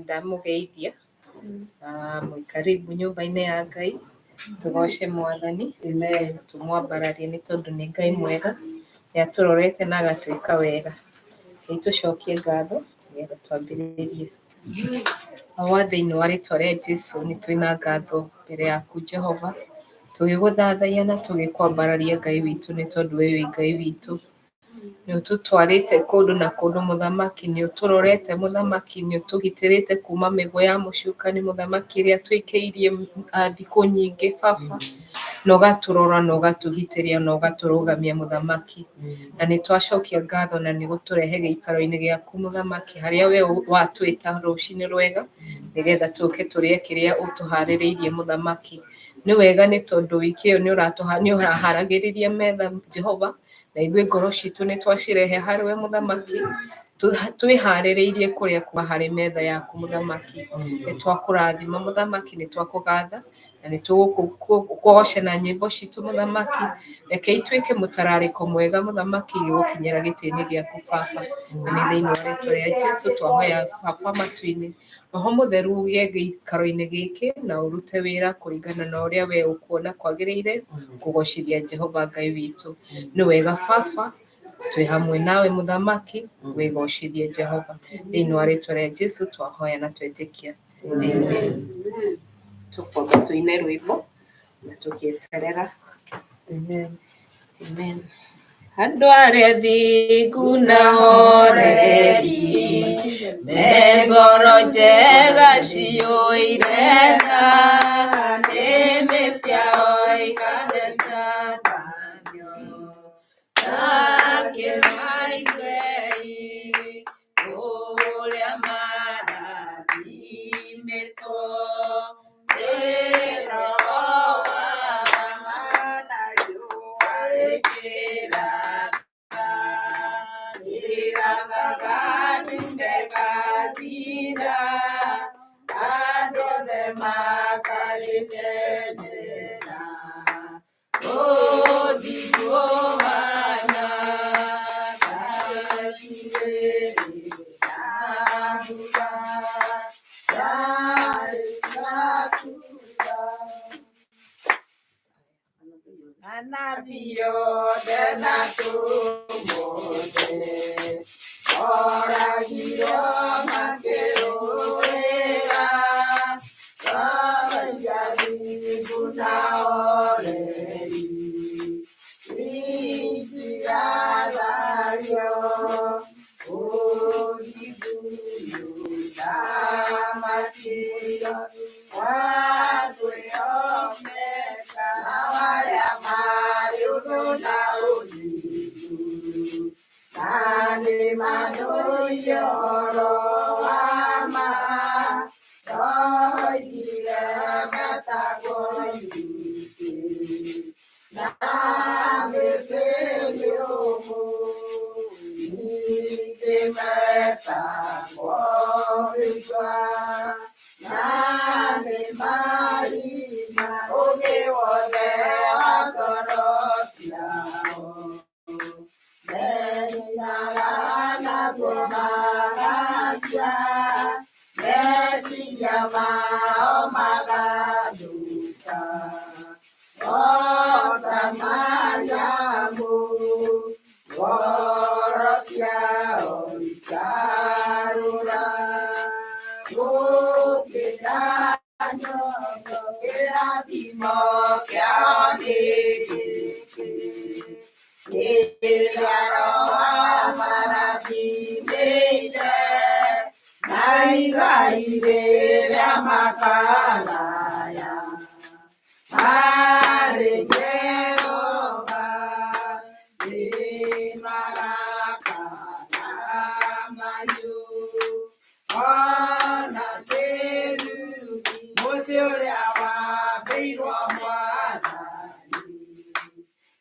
Ndamũgeithia mwĩ karibu nyũmba-inĩ ya Ngai, tũgoce Mwathani, tũmwambararie nĩ tondũ nĩ Ngai mwega, nĩ atũrorete na agatwĩka wega. Rĩu tũcokie ngatho nĩgetha twambĩrĩrie. Awa thĩinĩ wa rĩtwa rĩa Jesu nĩ twĩna ngatho mbere yaku Jehova, tũgĩgũthathaiya na tũgĩkwambararia Ngai witũ nĩ tondũ we wĩ Ngai witũ. Nĩ ũtũtwarĩte kũndũ na kũndũ mũthamaki, nĩ ũtũrorete mũthamaki, nĩ ũtũgitĩrĩte kuma mĩguĩ ya mũcukani mũthamaki ĩrĩa tũikĩirie thikũ nyingĩ baba, na ũgatũrora na ũgatũgitĩria na ũgatũrũgamia mũthamaki. Na nĩ twacokia ngatho na nĩ gũtũrehe gĩikaro-inĩ gĩaku mũthamaki, harĩa we watwĩta rũcinĩ rwega, nĩgetha tũke tũrĩe kĩrĩa ũtũharĩrĩirie mũthamaki. Nĩ wega nĩ tondũ wiki ĩyo nĩ ũraharagĩrĩria metha Jehova, na ithuĩ ngoro citũ nĩ twacirehe harĩ we mũthamaki, twĩharĩrĩirie kũrĩa kuma harĩ metha yaku mũthamaki. Nĩ twakũrathima mũthamaki, nĩ twakũgatha na nĩ tũgũkũgoca na nyĩmbo citũ mũthamaki. Reke ituĩke mũtararĩko mwega mũthamaki gũkinyĩra gĩtĩ-inĩ gĩaku baba. Na nĩ thĩinĩ wa rĩtwa rĩa Jesu twahoya baba matu-inĩ. Roho mũtheru ũgĩe gĩikaro-inĩ gĩkĩ na ũrute wĩra kũringana na ũrĩa we ũkuona kwagĩrĩire kũgocithia Jehova Ngai witũ. Nĩ wega baba, twĩ hamwe nawe mũthamaki, wĩgocithie Jehova. Thĩinĩ wa rĩtwa rĩa Jesu twahoya na twetĩkia. Amen. Tũkwamba tũine rwĩmbo na tũgĩeterera. Amen. Amen. Andũ arĩa thingu na horeri me ngoro njega ciyũire tha, nĩmĩ ciao ikagetathanio takĩmaiguei ũrĩa marathimĩtwo nĩ Roho wa ma na riũa rĩkĩratha, rĩrathaga ndune gathira, andũ othe makarĩkenera. Ũthingu ũhaana ta njuĩrĩ ya mbura, yarĩkia kuura. Anabii othe na atũmwo othe moragirwo makĩrũĩra ngoro thingu na oreri itigathario ũthingu nĩũthamaki wa kwĩhokeka na arĩa marĩ ũthũ na ũthingu na nĩmathũire ũhoro wa ma ndoigire metagwo itĩ na mĩtĩ mĩũmũ ningĩ metagwo mĩigua na nĩ marĩ na ũũgĩ wothe wa ngoro ciao meriraga naguo magakua meciria mao magathũka o ta manyamũ ngoro ciao ikarũra gũkĩra nyongo kĩrathimo kĩao nĩ gĩkĩ kĩrĩa Roho amarathimĩire na igai rĩrĩa makagaya harĩ Jehova nĩ marakara mahiũ ona kĩrumi mũtĩ ũrĩa wambĩirwo Mwathani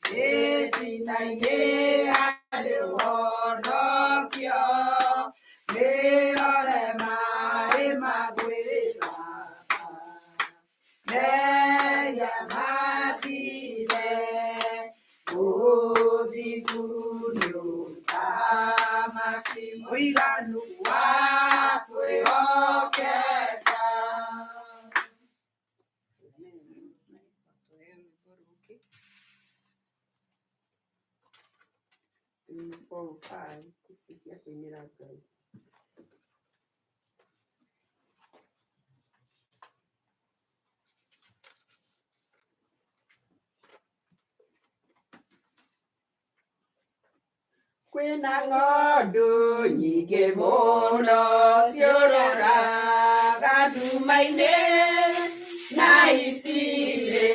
gĩtina-inĩ harĩ ũhonokio nĩore maĩ ma gwĩthamba. 405 ici cia kũinĩra Ngai. Kwĩna ng'ondu nyingĩ mũno ciũrũraga nduma-inĩ na itirĩ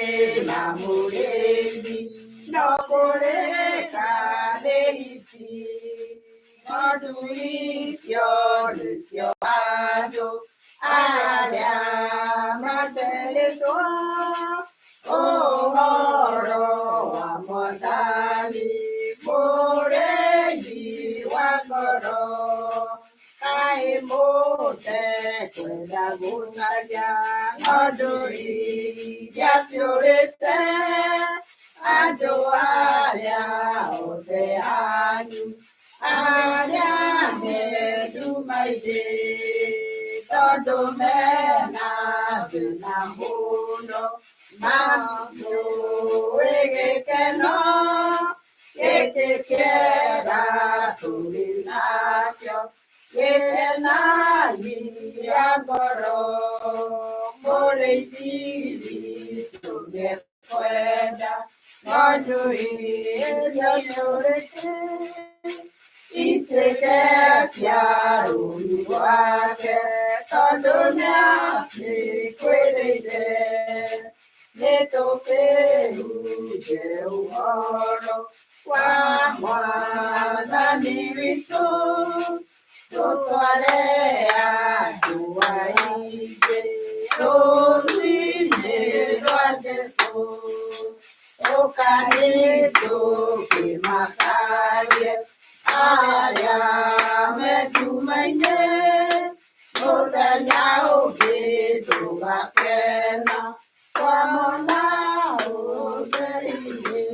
na mũrĩithi no kũrĩka nĩ hiti. Ng'ondu icio nĩcio andũ arĩa materĩtwo ũhoro wa Mwathani mũrĩithi wa ngoro. Kaĩ mũtekwenda gũcaria ng'ondu iria ciũrĩte, andũ arĩa othe anyu arĩa me nduma-inĩ, tondũ mena thĩna mũno matiũĩ gĩkeno gĩkĩ kĩega tũrĩ nakĩo gĩkenagia ngoro. Mũrĩithi witũ nĩekwenda ng'ondu icio ciũrĩte ituĩke cia rũũru rwake, tondũ nĩacikwĩrĩire. Nĩtũkĩhunjie ũhoro wa Mwathani witũ, tũtware andũ aingĩ rũũru-inĩ rwa Jesũ. Ũkani tũkĩmacarie arĩa me nduma-inĩ, mũthenya ũngĩ tũgakena twamona ũtheri-inĩ.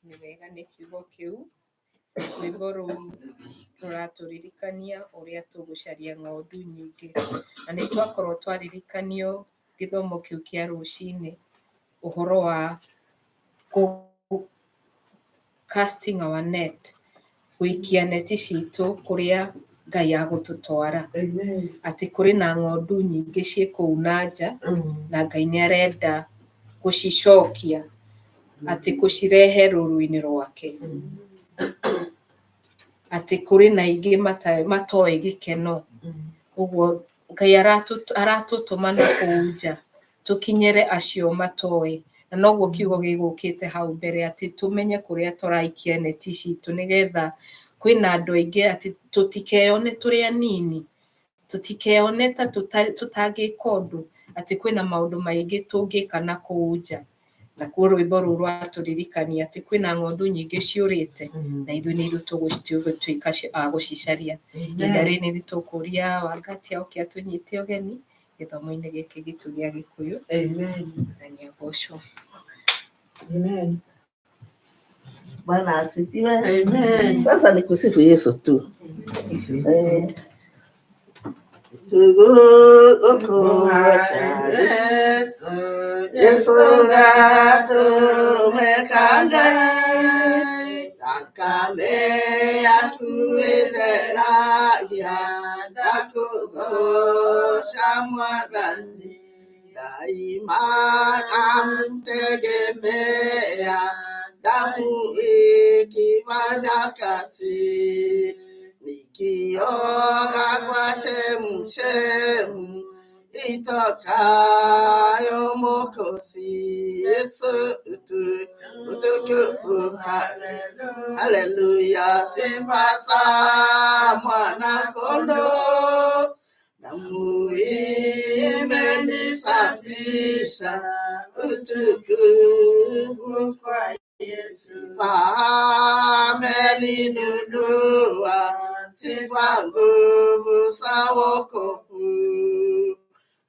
Nĩ wega nĩ kiugo kĩu. Rwĩmbo rũu rũratũririkania ũrĩa tũgũcaria ng'ondu nyingĩ. Na nĩ twakorwo twaririkanio gĩthomo kĩu kĩa rũcinĩ ũhoro wa casting our net, gũikia neti citũ kũrĩa Ngai agũtũtwara. Atĩ kũrĩ na ng'ondu nyingĩ ciĩ kũu na nja na Ngai nĩ arenda gũcicokia, atĩ kũcirehe rũũru-inĩ rwake. Atĩ kũrĩ na ingĩ matoĩ gĩkeno. Ũguo Ngai aratũtũma na kũu nja tũkinyĩre acio matoĩ. Na noguo kiugo gĩgũkĩte hau mbere atĩ tũmenye kũrĩa tũraikia neti citũ nĩgetha kwĩna andũ aingĩ atĩ tũtikeyone tũrĩ anini, tũtikeyone ta tũtangĩka ũndũ, atĩ kwĩna maũndũ maingĩ tũngĩka na kũu nja. Nakuo rwĩmbo rũu rwatũririkania atĩ kwĩna ng'ondu nyingĩ ciũrĩte na ithuĩ nĩ ithuĩ tũgũtuĩka a gũcicaria. Ihinda rĩrĩ nĩ tũkũria Wangati oke atũnyite ũgeni gĩthomo-inĩ gĩkĩ gitũ gĩa Gĩkũyũ. Amen. Mwathani agocwo. Amen. Bwana asifiwe. Amen. Sasa ni kusifu Yesu tu. Tugukuacha Yesu, Yesu gatũrũme ka Ngai, thakame yaku ĩtheragia, ndakũgooca Mwathani, daima namtegemea, damu ikifanya kazi, nikioga kwa chemchemu itokayo Mwokozi. Yesu utukufu, haleluya, sifa za mwana kondoo, damu imenisafisha, utukufu kwa Yesu. Ameninunua, sifa nguvu za wokovu,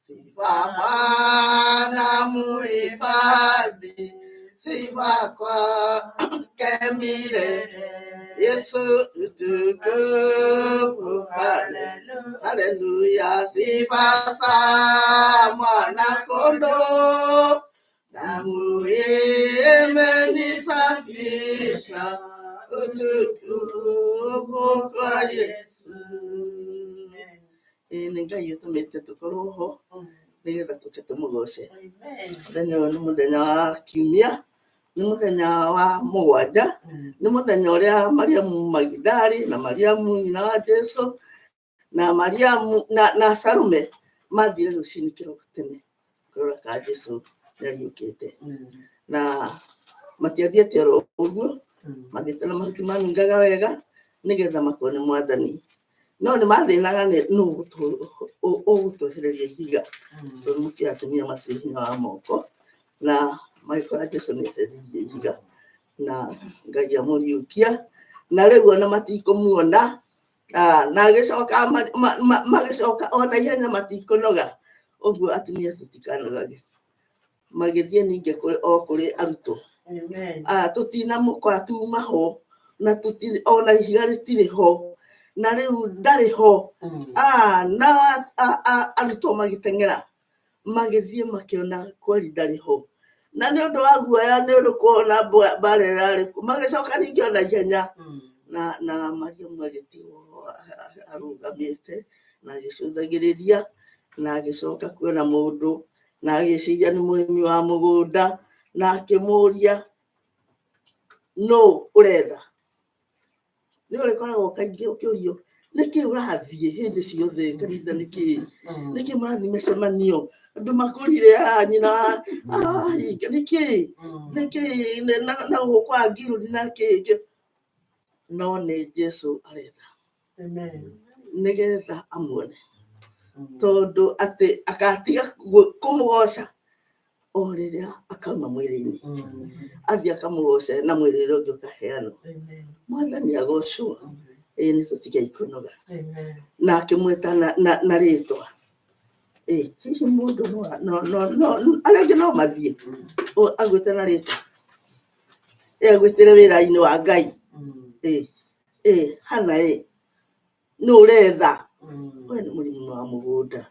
sifa Mwana muhifadhi, sifa kwake milele. Yesu utukufu, haleluya, sifa za mwana kondoo, Damu imenisafisha, utukufu kwa Yesu. Ĩĩ nĩ Ngai ũtũmĩte tũkorwo ho nĩgetha tũke tũmũgoce. Mũthenya ũyũ nĩ mũthenya wa kiumia, nĩ mũthenya wa mũgwanja, nĩ mũthenya ũrĩa Mariamu Magidali na Mariamu nyina wa Jesu na Mariamu na Salome mathire rũcinĩ kĩroko tene kũrora ka Jesu nĩariũkĩte. Na matiathiĩte oro ũguo, mathiĩte na mahuti manungaga wega nĩgetha makone Mwathani. No nĩ mathĩnaga nĩ nũ ũgũtwehereria ihiga, tondũ mũkĩra atumia matirĩ hinya wa moko, na magĩkora Jesu nĩ ehereirie ihiga na Ngai amũriũkia, na rĩu ona matikũmuona, na agĩcoka magĩcoka ona ihenya matikũnoga. Ũguo atumia tũtikanogage. Magĩthiĩ ningĩ o kũrĩ arutwo. Tũtinamũkora tuma ho, na tũtirĩ ona ihiga rĩtirĩ ho, na rĩu ndarĩ ho. Na arutwo magĩteng'era magĩthiĩ makĩona kweri ndarĩ ho, na nĩ ũndũ wa guoya nĩ ũndũ kuona mbara ĩrarĩ kuo, magĩcoka ningĩ ona ihenya, na Mariamu agĩtigwo arũgamĩte na agĩcũthagĩrĩria, na agĩcoka kuona mũndũ na agĩciria nĩ mũrĩmi wa mũgũnda, na akĩmũria nũ ũretha. Nĩ ũrĩkoragwo kaingĩ ũkĩũrio nĩkĩ ũrathiĩ hĩndĩ ciothe kanitha, nĩkĩ nĩkĩ mũrathiĩ mĩcemanio, andũ makũrire haha nyina ahinga nĩkĩ nĩkĩ na gũkũ angirũri na kĩ, no nĩ Jesu aretha nĩgetha amuone, tondũ atĩ akatiga kũmũgoca o rĩrĩa akauma mwĩrĩ-inĩ, athiĩ akamũgoce na mwĩrĩ ũrĩa ũngĩ ũkaheanwo. Mwathani agocwo. Ĩĩ nĩ tũtigei kũnoga. Na akĩmwĩta na rĩtwa. Ĩ hihi mũndũ no arĩa angĩ no mathiĩ agwĩte na rĩtwa, ĩ agwĩtĩre wĩra-inĩ wa Ngai. Ĩ ĩ hana ĩ nũ ũretha? We nĩ mũrĩmi wa mũgũnda.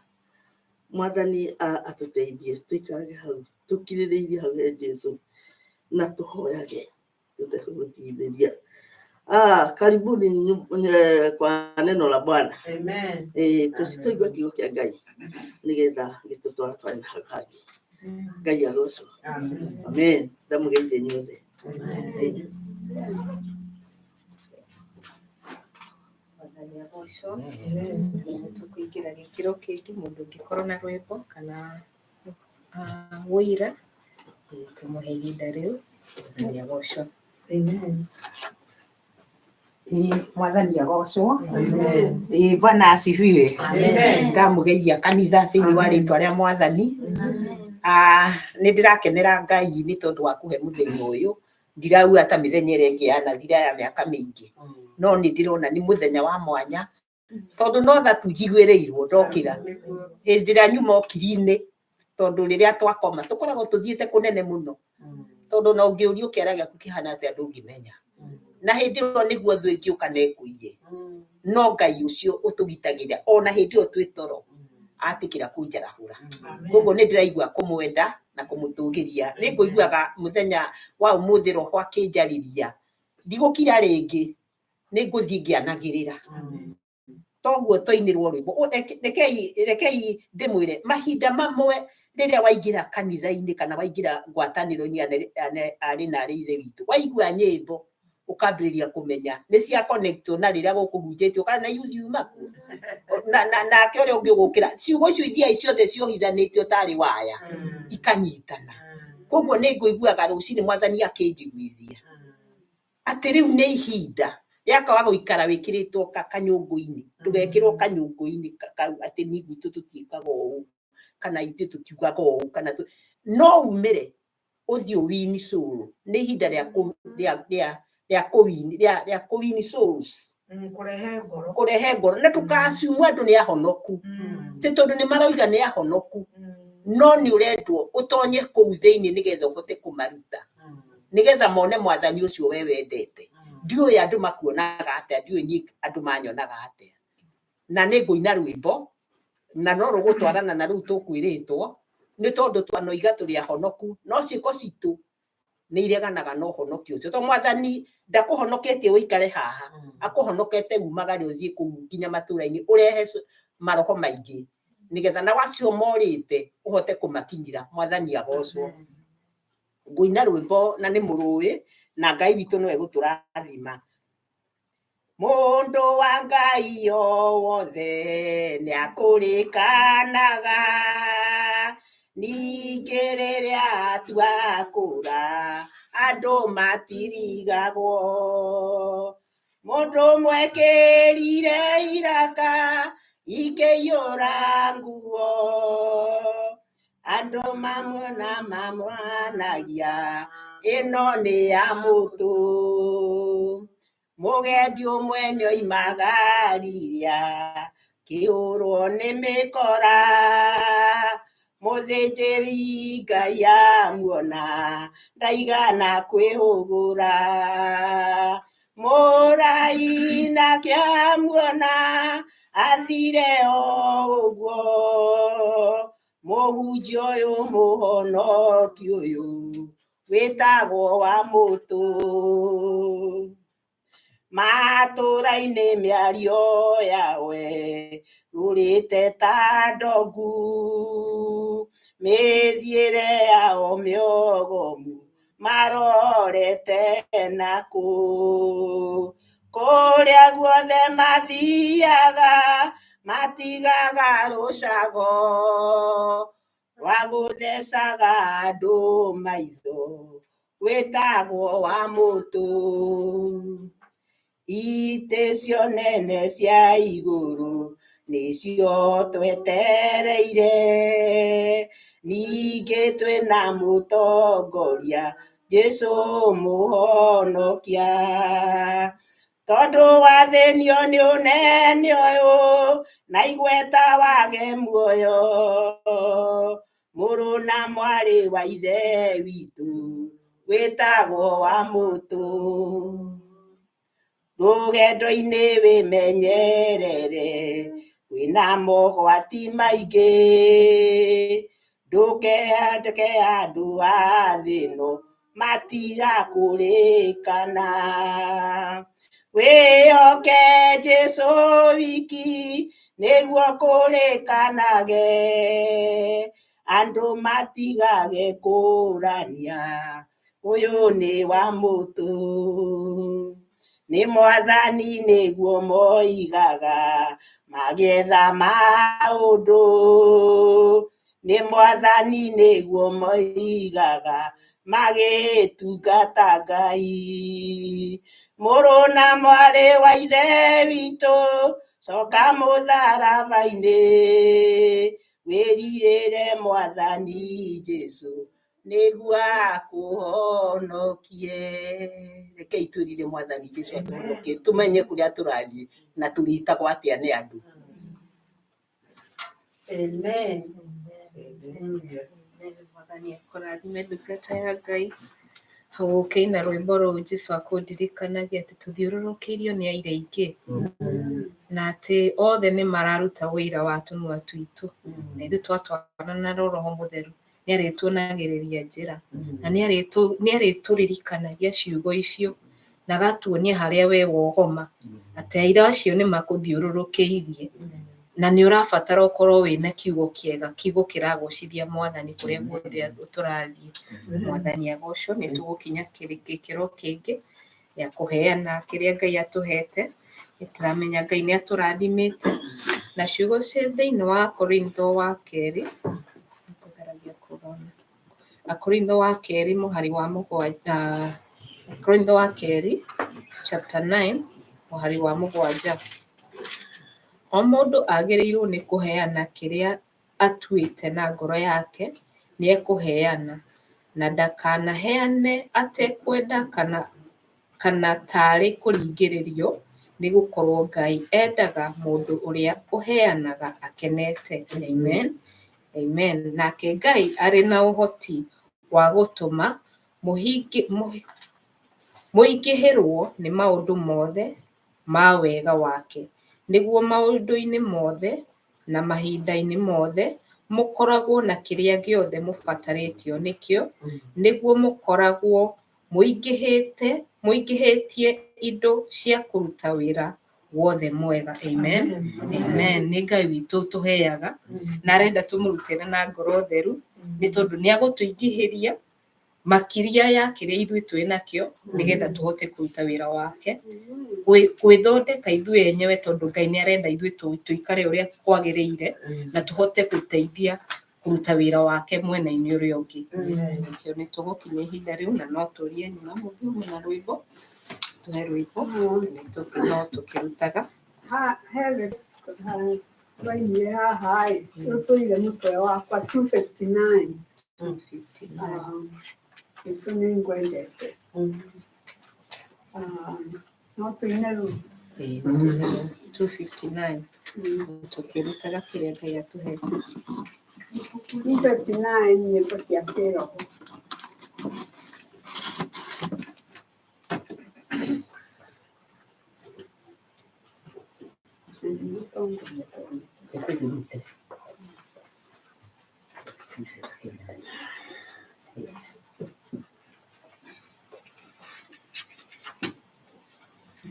Mwathani atũteithie tũikarage hau tũkirĩrĩirie hau he Jesu na tũhoyage tũtekũgũtigithĩria. Karibuni kwa neno la Bwana. Tũigue kiugo kĩa Ngai nĩgetha gĩtũtwaratware na hau hangĩ. Ngai agocwo. Amen. Ndamũgeithia inyuothe. Amen. Mwathani agocwo. Nĩ tũkũingĩra gĩkĩro kĩngĩ, mũndũ ũngĩkorwo na rwĩmbo kana wũira, tũmũhe ihinda rĩu. Mwathani agocwo. Amen. Ĩĩ Mwathani agocwo. Ĩĩ Bwana asifiwe. Ndamũgeithia kanitha thĩinĩ wa rĩtwa rĩa Mwathani. Nĩ ndĩrakenera Ngai nĩ tondũ wa kũhe mũthenya ũyũ. Ndirauga ta mĩthenya ĩrĩa ĩngĩ yanathira ya mĩaka mĩingĩ, no nĩ ndĩrona nĩ mũthenya wa mwanya, tondũ no tha tu njiguĩrĩirwo ndokĩra hĩndĩ ĩrĩa nyuma okiri-inĩ, tondũ rĩrĩa twakoma tũkoragwo tũthiĩte kũnene mũno, tondũ na ũngĩũrio kĩara gĩaku kĩhana atĩa ndũngĩmenya, na hĩndĩ ĩyo nĩguo thũ ĩngĩũka na ĩkũiye, no Ngai ũcio ũtũgitagĩra ona hĩndĩ ĩyo twĩ toro atĩkĩra kũnjarahũra. Koguo nĩ ndĩraigua kũmwenda na kũmũtũgĩria. Nĩ ngũiguaga mũthenya wa ũmũthĩ roho akĩnjarĩria, ndigũkira rĩngĩ, nĩ ngũthiĩ ngĩanagĩrĩra. Toguo twainĩrwo rwĩmbo. Rekei ndĩmwĩre, mahinda mamwe rĩrĩa waingĩra kanitha-inĩ kana waingĩra ngwatanĩro-inĩ ya arĩ na arĩ ithe witũ, waigua nyĩmbo ũkambĩrĩria kũmenya nĩ cia connect na rĩrĩa gũkũhunjĩtio kana na youth yuma kuo. Nake ũrĩa ũngĩ ũgũkĩra, ciugo icio ithiaga ciothe ciohithanĩtio tarĩ waya ikanyitana. Koguo nĩ ngũiguaga rũcinĩ Mwathani akĩnjiguithia atĩ rĩu nĩ ihinda rĩa kwaga gũikara wĩkĩrĩtwo kanyũngũ-inĩ, ndũgekĩrwo kanyũngũ-inĩ kau atĩ niĩ gwitũ tũtiĩkaga ũũ kana ithuĩ tũtiugaga ũũ kana no umĩre ũthiĩ ũwini soul. Nĩ ihinda rĩa kũwini souls, kũrehe ngoro, na ndũkaassume andũ nĩ ahonoku, ti tondũ nĩ maroiga nĩ ahonoku, no nĩ ũrendwo ũtonye kũu thĩinĩ nĩgetha ũhote kũmaruta, nĩgetha mone Mwathani ũcio we wendete. Ndiũĩ andũ makuonaga atĩa, ndiũĩ niĩ andũ manyonaga atĩa, na nĩ ngũina rwĩmbo na no rũgũtwarana na rũu tũkwĩrĩtwo. Nĩ tondũ twanoiga tũrĩ ahonoku, no ciĩko citũ nĩ ireganaga na ũhonokio ũcio. Tondũ Mwathani ndakũhonoketie ũikare haha, akũhonokete umagare ũthiĩ kũu nginya matũra-inĩ ũrehe maroho maingĩ nĩgetha na wacio morĩte ũhote kũmakinyĩra. Mwathani agocwo. Ngũina rwĩmbo na nĩ mũrũĩ, na Ngai witũ no egũtũrathima. Mũndũ wa Ngai o wothe nĩ akũrĩkanaga, ningĩ rĩrĩa twakũra andũ matirigagwo. Mũndũ mwekĩrire iraka ikĩiyũra nguo, andũ mamwona mamwanagia ĩno nĩ ya mũtũ. Mũgendi ũmwe nĩoimaga riria kĩũrwo nĩ mĩkora, mũthĩnjĩri Ngai amuona ndaigana kwĩhũgũra. Mũrai nake amuona athire o ũguo, mũhunjia ũyũ mũhonoki ũyũ wĩtagwo wa mũtũ. Matũra-inĩ mĩario yawe rũrĩte ta ndongu, mĩthiĩre yao mĩogomu marorete nakũ. Kũrĩa guothe mathiaga matigaga rũcago rwa gũthecaga andũ maitho wĩtagwo wa mũtũ. Itĩ cio nene cia igũrũ nĩcio twetereire, ningĩ twĩna mũtongoria Jesũ mũhonokia. Tondũ wathĩnio nĩ ũnene ũyũ na igweta wage muoyo, mũrũ na mwarĩ wa ithe witũ wĩtagwo wa mũtũ. Rũgendo-inĩ wĩmenyerere kwĩna mogwati maingĩ, ndũkeandĩke andũ a thĩ ĩno matirakũrĩkana. Wĩhoke Jesũ wiki nĩguo kũrĩkanage, andũ matigage kũrania ũyũ nĩ wa mũtũ. Nĩ Mwathani nĩguo moigaga magĩetha maũndũ, nĩ Mwathani nĩguo moigaga magĩtungata Ngai. Mũrũ na mwarĩ wa ithe witũ coka mũtharaba-inĩ, wĩrirĩre Mwathani Jesũ nĩguo akũhonokie. Rekei twĩrire Mwathani Jesũ atũhonokie, tũmenye kũrĩa tũrathiĩ na tũrĩtagwo atĩa nĩ andũ. Amen. Mwathani akũrathime ndungata ya Ngai. Hau ũkĩina rwĩmbo rũu Jesũ akũndirikanagia atĩ tũthiũrũrũkĩirio nĩ aira aingĩ na atĩ othe nĩ mararuta wĩira wa tũnua twitũ, na ithuĩ twatwarana na Roho Mũtheru nĩ arĩtuonagĩrĩria njĩra na nĩ arĩtũririkanagia ciugo icio na agatuonia harĩa we wogoma, atĩ aira acio nĩ makũthiũrũrũkĩirie na nĩ ũrabatara ũkorwo wĩna kiugo kĩega, kiugo kĩragocithia Mwathani kũrĩa guothe tũrathiĩ. Mwathani agocwo. Nĩ tũgũkinya gĩkĩro kĩngĩ gĩa kũheana kĩrĩa Ngai atũhete. Nĩ tũramenya Ngai nĩ atũrathimĩte na ciugo cia thĩinĩ wa Korintho wa kerĩ, ngũgeragia kũrona. Akorintho wa kerĩ mũhari wa mũgwanja, Akorintho wa kerĩ chapter 9 mũhari wa mũgwanja. O mũndũ agĩrĩirwo nĩ kũheana kĩrĩa atuĩte na ngoro yake nĩ ekũheana, na ndakanaheane atekwenda kana tarĩ kũringĩrĩrio, nĩ gũkorwo Ngai endaga mũndũ ũrĩa ũheanaga akenete. Amen. Amen. Nake Ngai arĩ na ũhoti wa gũtũma mũingĩhĩrwo nĩ maũndũ mothe ma wega wake, nĩguo maũndũ-inĩ mothe na mahinda-inĩ mothe Mũkoragwo na kĩrĩa gĩothe mũbatarĩtio nĩkĩo, nĩguo mũkoragwo mũingĩhĩtie indo cia kũruta wĩra wothe mwega. Amen. Amen. Nĩ Ngai witũ tũheaga na arenda tũmũrutĩre na ngoro theru, nĩ tondũ nĩ agũtũingĩhĩria makĩria ya kĩrĩa ithuĩ twĩ nakĩo, nĩgetha tũhote kũruta wĩra wake, gwĩthondeka ithuĩ enyewe, tondũ Ngai nĩ arenda ithuĩ tũikare ũrĩa kwagĩrĩire na tũhote gũteithia kũruta wĩra wake mwena-inĩ ũrĩa ũngĩ. Nĩkĩo nĩ tũgũkinya ihinda rĩu, na no tũrie nyina mũndũ na rwĩmbo, tũhe rwĩmbo no tũkĩrutaga. Twainire haha ĩ, rũtũire mũtwe wakwa 259. 259. Jesu nĩ ngwendete. No tũine rĩu. Ĩĩ, 259 tũkĩrutaga kĩrĩa Ngai atũhete. 259, nyĩmbo cia kĩroho. Reke.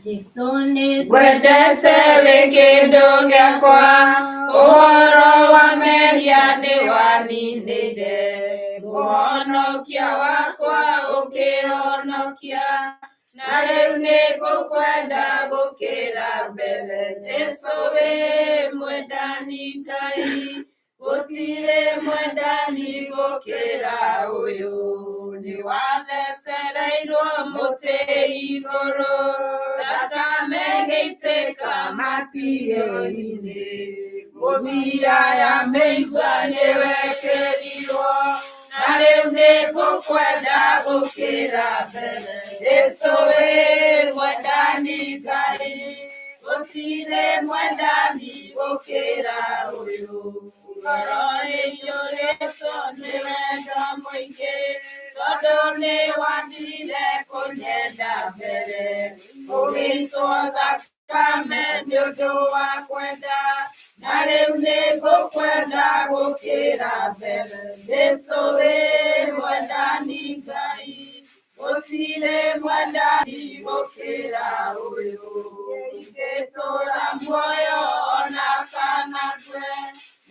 Jesu nĩ Ngwendete wĩ kĩndũ gĩakwa, ũhoro wa mehia nĩ waninĩire, mũhonokia wakwa ũkĩhonokia, na rĩu nĩ ngũkwenda gũkĩra mbere. Jesu wĩ mwendani Ngai, gũtirĩ mwendani gũkĩra ũyũ, nĩ wathecereirwo mũtĩ igũrũ, thakame ĩgĩitĩka matihio-inĩ, ngũbia ya mĩigua nĩwekĩrirwo, na rĩu nĩ ngũkwenda gũkĩra mbere. Jesu wĩ mwendani Ngai, gũtirĩ mwendani gũkĩra ũyũ, ngoro ĩiyũrĩtwo nĩ wendo mũingĩ, tondũ nĩ wambire kũnyenda mbere, ũgĩitwo thakame nĩ ũndũ wa kwenda, na rĩu nĩ ngũkwenda gũkĩra mbere. Jesu wĩ mwendani Ngai, gũtirĩ mwendani gũkĩra ũyũ, ingĩtũũra muoyo ona kana ngue,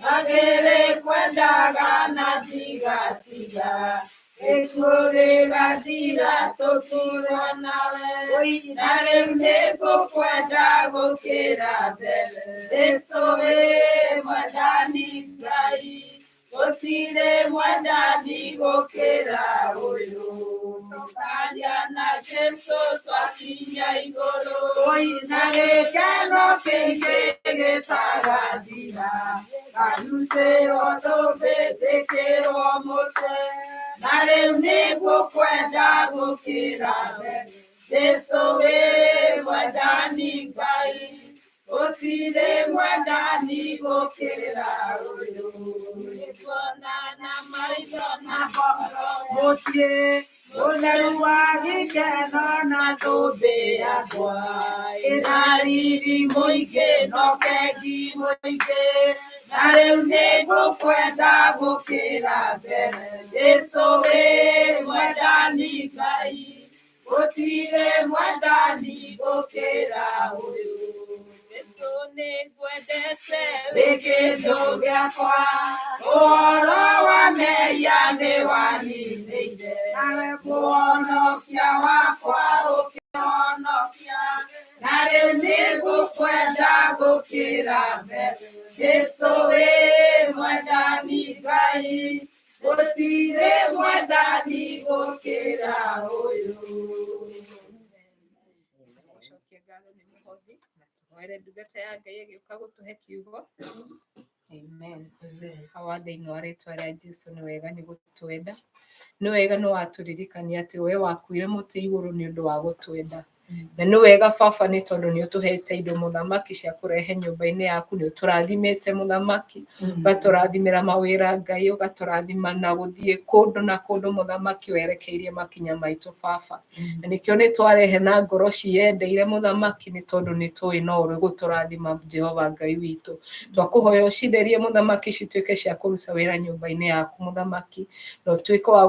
na ndĩrĩkwendaga na ndigatiga, gĩkuũ gĩgathira tũtũũre nawe, na rĩu nĩ ngũkwenda gũkĩra mbere. Jesu wĩ mwendani Ngai, gũtirĩ mwendani gũkĩra ũyũ, tũkaria na Jesu twakinya igũrũ, na gĩkeno kĩingĩ gĩtagathira, ngarutĩrwo thũmbĩ njĩkĩrwo mũtwe, na rĩu nĩ ngũkwenda gũkĩra mbere. Jesu wĩ mwendani Ngai, gũtirĩ mwendani gũkĩra ũyũ, nĩtuona na maitho na ngoro Mũciĩ mũtheru wa gĩkeno na thũmbĩ yakwa, ĩna riri mũingĩ na ũkengi mũingĩ, na rĩu nĩ ngũkwenda gũkĩra mbere. Jesu wĩ mwendani Ngai, gũtirĩ mwendani gũkĩra ũyũ. Jesu nĩ ngwendete Wĩ kĩndũ gĩakwa, ũhoro wa mehia nĩ waninĩire, nawe mũhonokia wakwa ũkĩhonokia, na rĩu nĩ ngũkwenda gũkĩra mbere. Jesu wĩ mwendani Ngai, gũtirĩ mwendani gũkĩra ũyũ. Tũcokie ngatho nĩ mũhothi na tũhoere ndungata ya Ngai ĩgĩũka gũtũhe kiugo. Amen. Hawa thĩinĩ wa rĩtwa rĩa Jesu, nĩ wega nĩ gũtwenda, nĩ wega nĩ watũririkania atĩ we wakuire mũtĩ igũrũ nĩ ũndũ wa gũtwenda. Na nĩ wega baba nĩ tondũ nĩ ũtũhete indo mũthamaki cia kũrehe nyũmba-inĩ yaku, nĩ ũtũrathimĩte mũthamaki, ũgatũrathimĩra mawĩra Ngai, ũgatũrathima na gũthiĩ kũndũ na kũndũ mũthamaki werekeirie makinya maitũ baba. Na nĩkĩo nĩ twarehe na ngoro ciyendeire mũthamaki nĩ tondũ nĩ tũĩ no ũrĩ gũtũrathima Jehova Ngai witũ. Twakũhoya ũcitherie mũthamaki cituĩke cia kũruta wĩra nyũmba-inĩ yaku mũthamaki, na ũtuĩke wa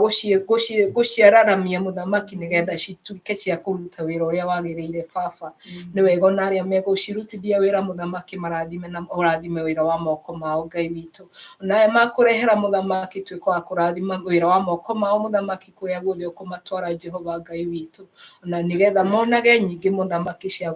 gũciararamia mũthamaki nĩgetha cituĩke cia kũruta wĩra ũrĩa wagĩrĩire baba. Nĩ wega ona arĩa megũcirutithia wĩra mũthamaki marathime na ũrathime wĩra wa moko mao Ngai witũ. Ona aya makũrehera mũthamaki tuĩka wa kũrathima wĩra wa moko mao mũthamaki kũrĩa guothe ũkũmatwara Jehova Ngai witũ. Ona nĩgetha monage nyingĩ mũthamaki cia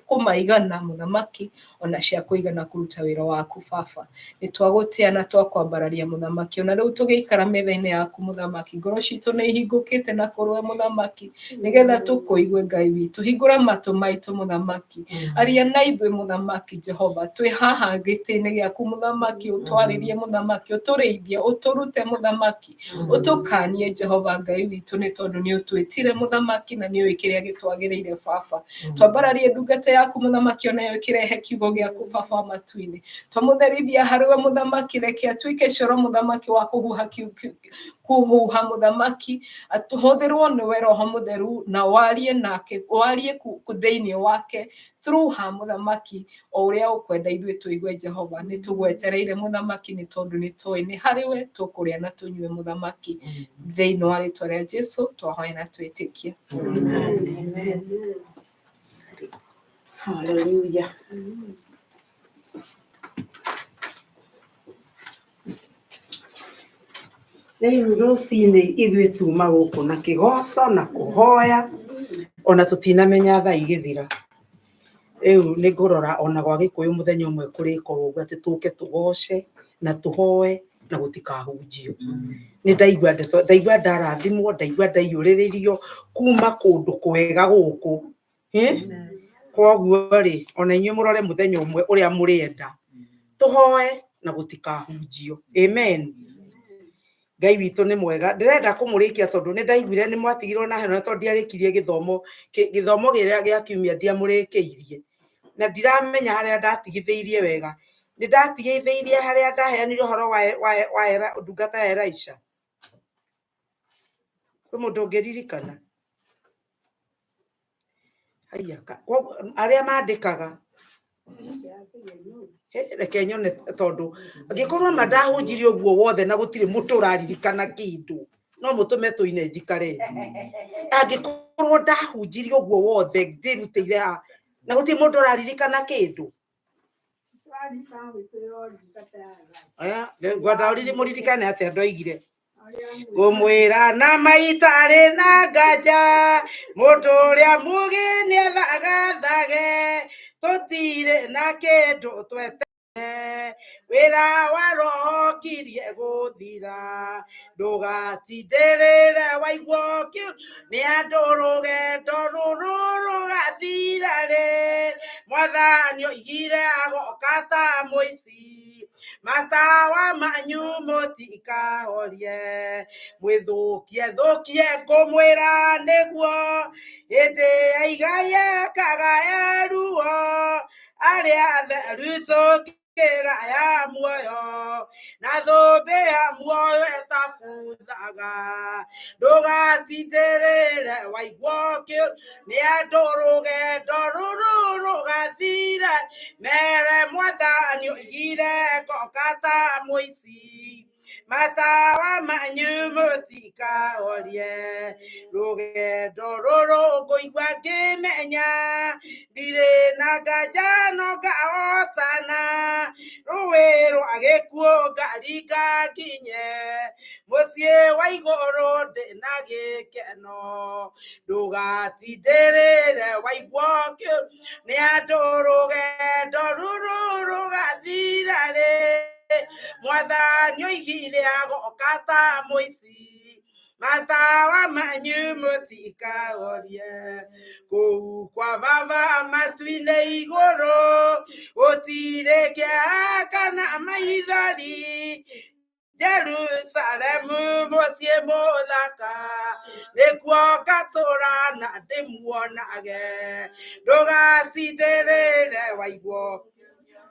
kũmaigana mũthamaki ona cia kũigana kũruta wĩra waku baba. Nĩ twagũtĩa na twakwambararia mũthamaki, ona rĩu tũgĩikara metha-inĩ yaku mũthamaki, ngoro citũ nĩ ihingũkĩte na kũrũe mũthamaki nĩgetha tũkũigue Ngai witũ. Hingũra matũ maitũ mũthamaki, aria na ithuĩ mũthamaki Jehova, twĩ haha gĩtĩ-inĩ gĩaku mũthamaki, ũtwarĩrie mũthamaki, ũtũrĩithie, ũtũrute mũthamaki, ũtũkanie Jehova Ngai witũ nĩ tondũ nĩ ũtwĩtire mũthamaki na nĩ ũĩ kĩrĩa gĩtwagĩrĩire baba. Twambararie ndungata yaku mũthamaki onayo ĩkĩrehe kiugo gĩaku baba wa matu-inĩ. Twamũtherithia harĩwe mũthamaki, reke atuĩke coro mũthamaki wa kũhuha kũhuha mũthamaki, atũhũthĩrwo nĩwe Roho Mũtheru na warie nake, warie thĩinĩ wake through her mũthamaki o ũrĩa ũkwenda ithuĩ tũigue Jehova. Nĩ tũgwetereire mũthamaki nĩ tondũ nĩ tũĩ nĩ harĩwe tũkũrĩa na tũnyue mũthamaki. Thĩinĩ wa rĩtwa rĩa Jesu twahoya na twĩtĩkia. Amen. Hallelujah. Rĩu rũcinĩ ithuĩ tuma gũkũ na kĩgoco na kũhoya ona tũtinamenya thaa igĩthira. Rĩu nĩ ngũrora ona gwa Gĩkũyũ mũthenya ũmwe kũrĩkorwo ũguo atĩ tũke tũgoce na tũhoe na gũtikahunjio. Nĩ ndaigua ndeto, ndaigua ndarathimwo, ndaigua ndaiyũrĩrĩrio kuma kũndũ kwega gũkũ. Koguo rĩ, ona inyuĩ mũrore mũthenya ũmwe ũrĩa mũrĩenda tũhoe na gũtikahunjio. Amen. Ngai witũ nĩ mwega. Ndĩrenda kũmũrĩkia tondũ nĩ ndaiguire nĩ mwatigirwo na heno tondũ ndiarĩkirie gĩthomo gĩthomo kĩrĩa gĩa kiumia ndiamũrĩkĩirie. Na ndiramenya harĩa ndatigithĩirie wega. Nĩ ndatigithĩirie harĩa ndaheanire ũhoro wa ndungata ya Elisha. Kwĩ mũndũ ũngĩririkana? Haiya, arĩa mandĩkaga reke nyone tondũ angĩkorwo ma ndahunjirie ũguo wothe na gũtirĩ mũndũ ũraririkana kĩndũ no mũtũme tũine njikare thĩ. Angĩkorwo ndahunjirie ũguo wothe ndĩrutĩire haha na gũtirĩ mũndũ ũraririkana kĩndũ. Aya, ngwenda mũririkane atĩa ndoigire. Ngũmwĩra na maitarĩ na nganja, mũndũ ũrĩa mũgĩ nĩathagathage, tũtirĩ na kĩndũ twetereire, wĩra wa roho kirie gũthira, ndũgatindĩrĩre waigua nĩ andũ rũgendo rũrũ rũgathira rĩ, mwathani oigire agoka ta mũici, matawa manyu mũtikahorie, mwĩthũkie thũkie ngũmwĩra nĩguo, hĩndĩ ya igai kagaya ruo, arĩa atheru tũkĩgaya muoyo, na thũmbĩ ya muoyo ĩtabuthaga, ndũgatindĩrĩre waigua nĩ andũ rũgendo rũrũ rũgathira, mere mwathani oigire ngoka ta mũici, matawa manyu mũtikahorie, rũgendo rũrũ ngũigua ngĩmenya, ndirĩ na nganja no ngahotana, rũĩ rwa gĩkuũ ngaringa nginye, mũciĩ wa igũrũ ndĩ na gĩkeno, ndũgatindĩrĩre waigua nĩ andũ rũgendo rũrũ rũgathira rĩ, mwathani oigire agoka ta mũici, matawa manyu mũtikahorie, kũu kwa baba matu-inĩ igũrũ, gũtirĩ kĩeha kana maithori, Jerusalemu mũciĩ mũthaka nĩkuo ngatũra na ndĩmuonage ndũgatindĩrĩre waiguo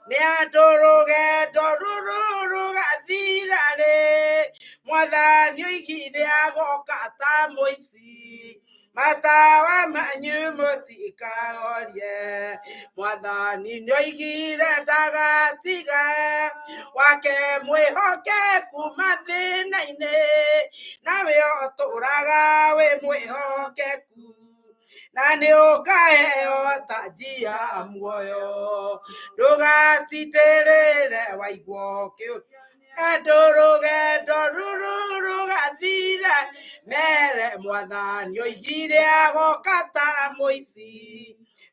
nĩ andũ rũgendo rũrũ rũgathira rĩ mwathani oigire agoka ta mũici matawa manyu mũtikahorie mwathani nĩoigire ndagatiga wake mwĩhokeku mathĩna-inĩ nawe ũtũraga wĩ mwĩhokeku na nĩ ũkaheo tanji ya muoyo ndũgatindĩrĩre waiguo kĩu andũ rũgendo rũrũ rũgathira mere mwathani oigire agoka ta mũici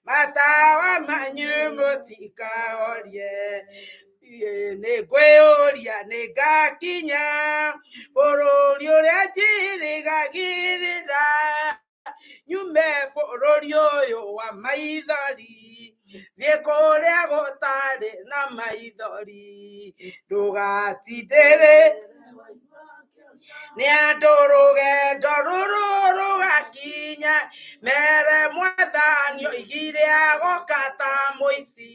matawa manyu mũtikahorie nĩ ngwĩyũria nĩ ngakinya bũrũri ũrĩa njĩrĩgagĩrĩra nyume bũrũri ũyũ wa maithori thiĩ kũrĩa gũtarĩ na maithori ndũgatindĩrĩ nĩ andũ rũgendo rũrũ rũgakinya mere mwathani oigire agoka ta mũici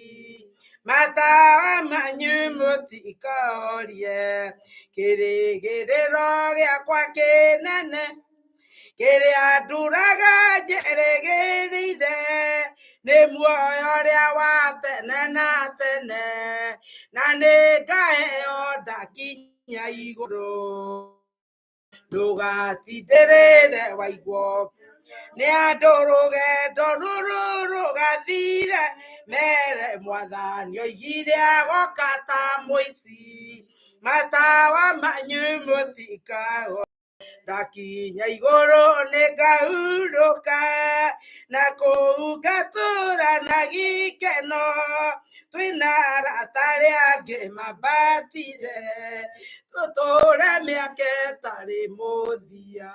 matawa manyu mũtikahorie kĩrĩgĩrĩro gĩakwa kĩnene kĩrĩa nduraga njĩrĩgĩrĩire nĩ muoyo ũrĩa wa tene na tene na nĩ ngaheo ndakinya igũrũ ndũgatindĩrĩre waiguo nĩ andũ rũgendo rũrũ rũgathire mere mwathani oigire agoka ta mũici matawa manyu mũtikaho ndakinya igũrũ nĩ ngahurũka na kũu ngatũra na gĩkeno twĩna arata arĩa angĩ mambatire tũtũre mĩaka ĩtarĩ mũthia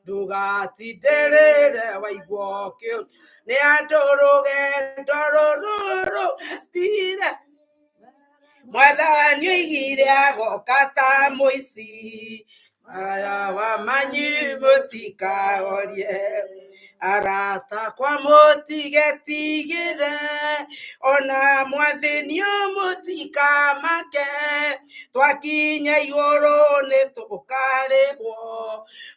ndũgatindĩrĩre waiguo kĩu nĩ andũ rũgendo rũrũ rũgathire mwathani oigire agoka ta mũici matawa manyu mũtikahorie arata kwa mũtigetigĩre ona mwathĩnio mũtikamake twakinya igũrũ nĩ tũkarĩhwo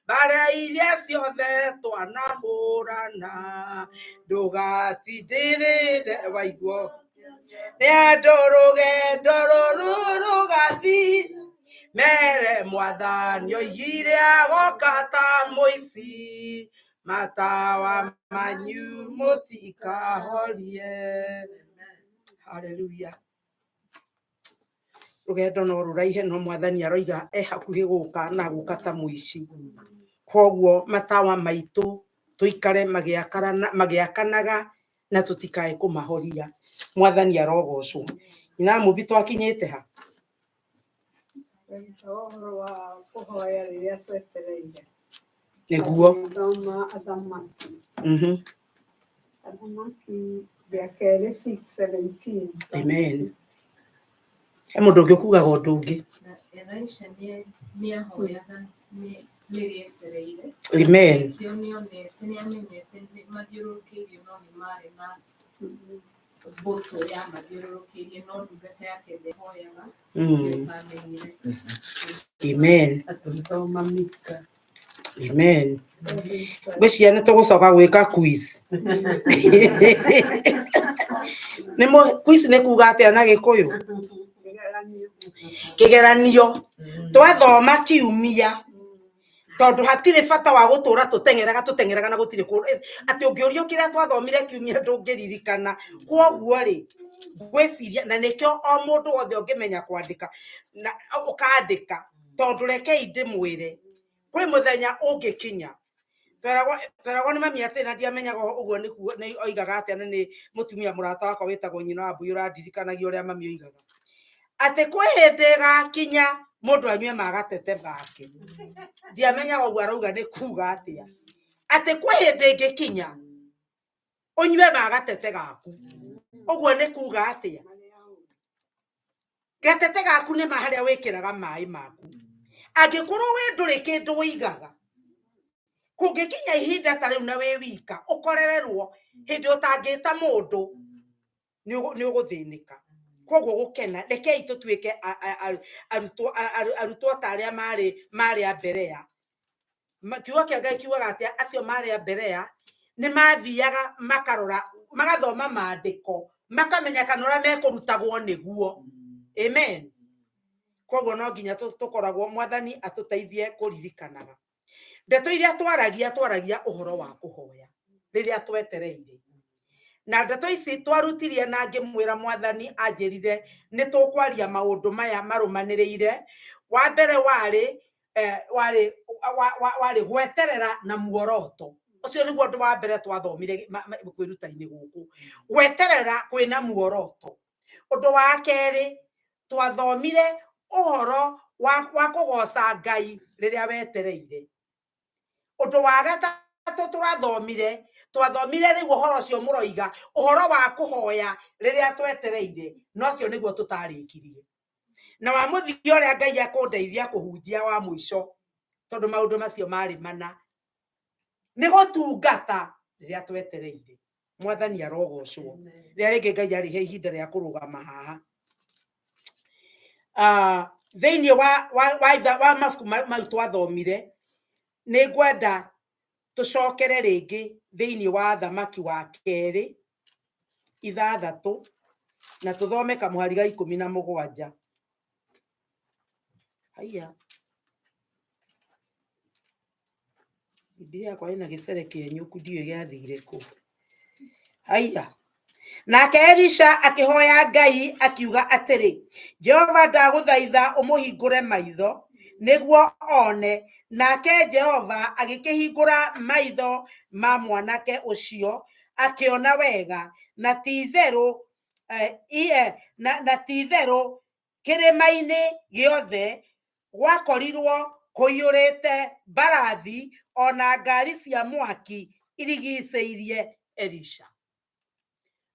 mbara iria ciothe twanahũrana ndũgatindĩrĩre waiguo nĩ andũ rũgendo rũrũ rũgathi mere mwathani oigire agoka ta mũici matawa manyu mũtikahorie haleluya rũgendo no rũraihe no mwathani aroiga e hakuhĩ gũka na gũka ta mũici koguo matawa maitũ tũikare magĩakanaga na tũtikae kũmahoria mwathani arogocwo nyina mũmbi twakinyĩte ha Ũhoro wa kũhoya rĩrĩa twetereire. Nĩguo. Thoma Athamaki. Athamaki rĩa kerĩ 6:17. Amen. He mũndũ ũngĩ ũkugaga ũndũ ũngĩ. Na Elisha nĩahoyaga nĩrĩetereire. Amen. Nĩkĩo nĩonete nĩamenyete mathiũrũrũkĩirio no nĩ marĩ na mbũtũ ya mathiũrũrũkĩirie no ndungata yake ndĩhoyaga amenyire. Amen. Thoma Mika. Amen. Ngwĩciria nĩ tũgũcoka gwĩka quiz. Nĩ quiz nĩ kuga atĩa na Gĩkũyũ? Kĩgeranio. Twathoma kiumia tondũ hatirĩ bata wa gũtũra tũteng'eraga tũteng'eraga na gũtirĩ atĩ ũngĩũrio kĩrĩa twathomire kiumia ndũngĩririkana. Kwoguo rĩ ngwĩciria na nĩkĩo o mũndũ wothe ũngĩmenya kwandĩka na ũkandĩka tondũ rekei ndĩmwĩre kwĩ mũthenya ũngĩkinya tweragwo nĩ mami atĩ na ndiamenyaga ũguo nĩkuo nĩ oigaga atĩa na nĩ mũtumia mũrata wakwa wĩtagwo nyina wa Mbui ũrandirikanagia ũrĩa mami oigaga atĩ kwĩ hĩndĩ ĩgakinya mũndũ anyue magatete make ndiamenyaga ũguo arauga nĩ kuga atĩa atĩ kwĩ hĩndĩ ĩngĩkinya ũnyue magatete gaku ũguo nĩ kuga atĩa Gatete gaku nĩ ma harĩa wĩkĩraga maĩ maku. Angĩkorwo we ndũrĩ kĩndũ ũigaga, kũngĩkinya ihinda ta rĩu na wĩ wika ũkorererwo hĩndĩ ũtangĩta mũndũ, nĩ ũgũthĩnĩka. Koguo gũkena, rekei tũtuĩke arutwo ta arĩa marĩ a Berea. Kiugo kĩa Ngai kiugaga atĩa? Acio marĩ a Berea nĩ mathiaga makarora, magathoma maandĩko, makamenya kana ũrĩa mekũrutagwo nĩguo. Amen. Koguo no nginya tũkoragwo, Mwathani atũteithie kũririkanaga ndeto iria twaragia. Twaragia ũhoro wa kũhoya rĩrĩa twetereire, na ndeto ici twarutirie na ngĩmwĩra Mwathani anjĩrire nĩ tũkwaria maũndũ maya marũmanĩrĩire. Wa mbere warĩ gweterera na muoroto. Ũcio nĩguo ũndũ wa mbere twathomire kwĩruta-inĩ gũkũ, gweterera kwĩna muoroto. Ũndũ wa kerĩ twathomire ũhoro wa kũgoca Ngai rĩrĩa wetereire. Ũndũ wa gatatũ twathomire rĩu ũhoro ũcio mũroiga, ũhoro wa kũhoya rĩrĩa twetereire, na ũcio nĩguo tũtarĩkirie. Na wa mũthia ũrĩa Ngai akũndeithia kũhunjia wa mũico, tondũ maũndũ macio marĩ mana, nĩ gũtungata rĩrĩa twetereire. Mwathani arogocwo. Rĩrĩa rĩngĩ Ngai arĩhe ihinda rĩa kũrũgama haha. Thĩinĩ wa mabuku mau twathomire, nĩ ngwenda tũcokere rĩngĩ thĩinĩ wa Thamaki wa Kerĩ 6, na tũthome kamũhari ga 17. Haiya, Bibilia yakwa ĩna gĩcere kĩenyũku, ndiũĩ gĩathire kũ. Haiya. Nake Elisha akĩhoya Ngai akiuga atĩrĩ, Jehova, ndagũthaitha ũmũhingũre maitho nĩguo one. Nake Jehova agĩkĩhingũra maitho ma mwanake ũcio, akĩona wega, na ti-itherũ kĩrĩma-inĩ gĩothe gwakorirwo kũiyũrĩte mbarathi ona ngari cia mwaki irigicĩirie Elisha.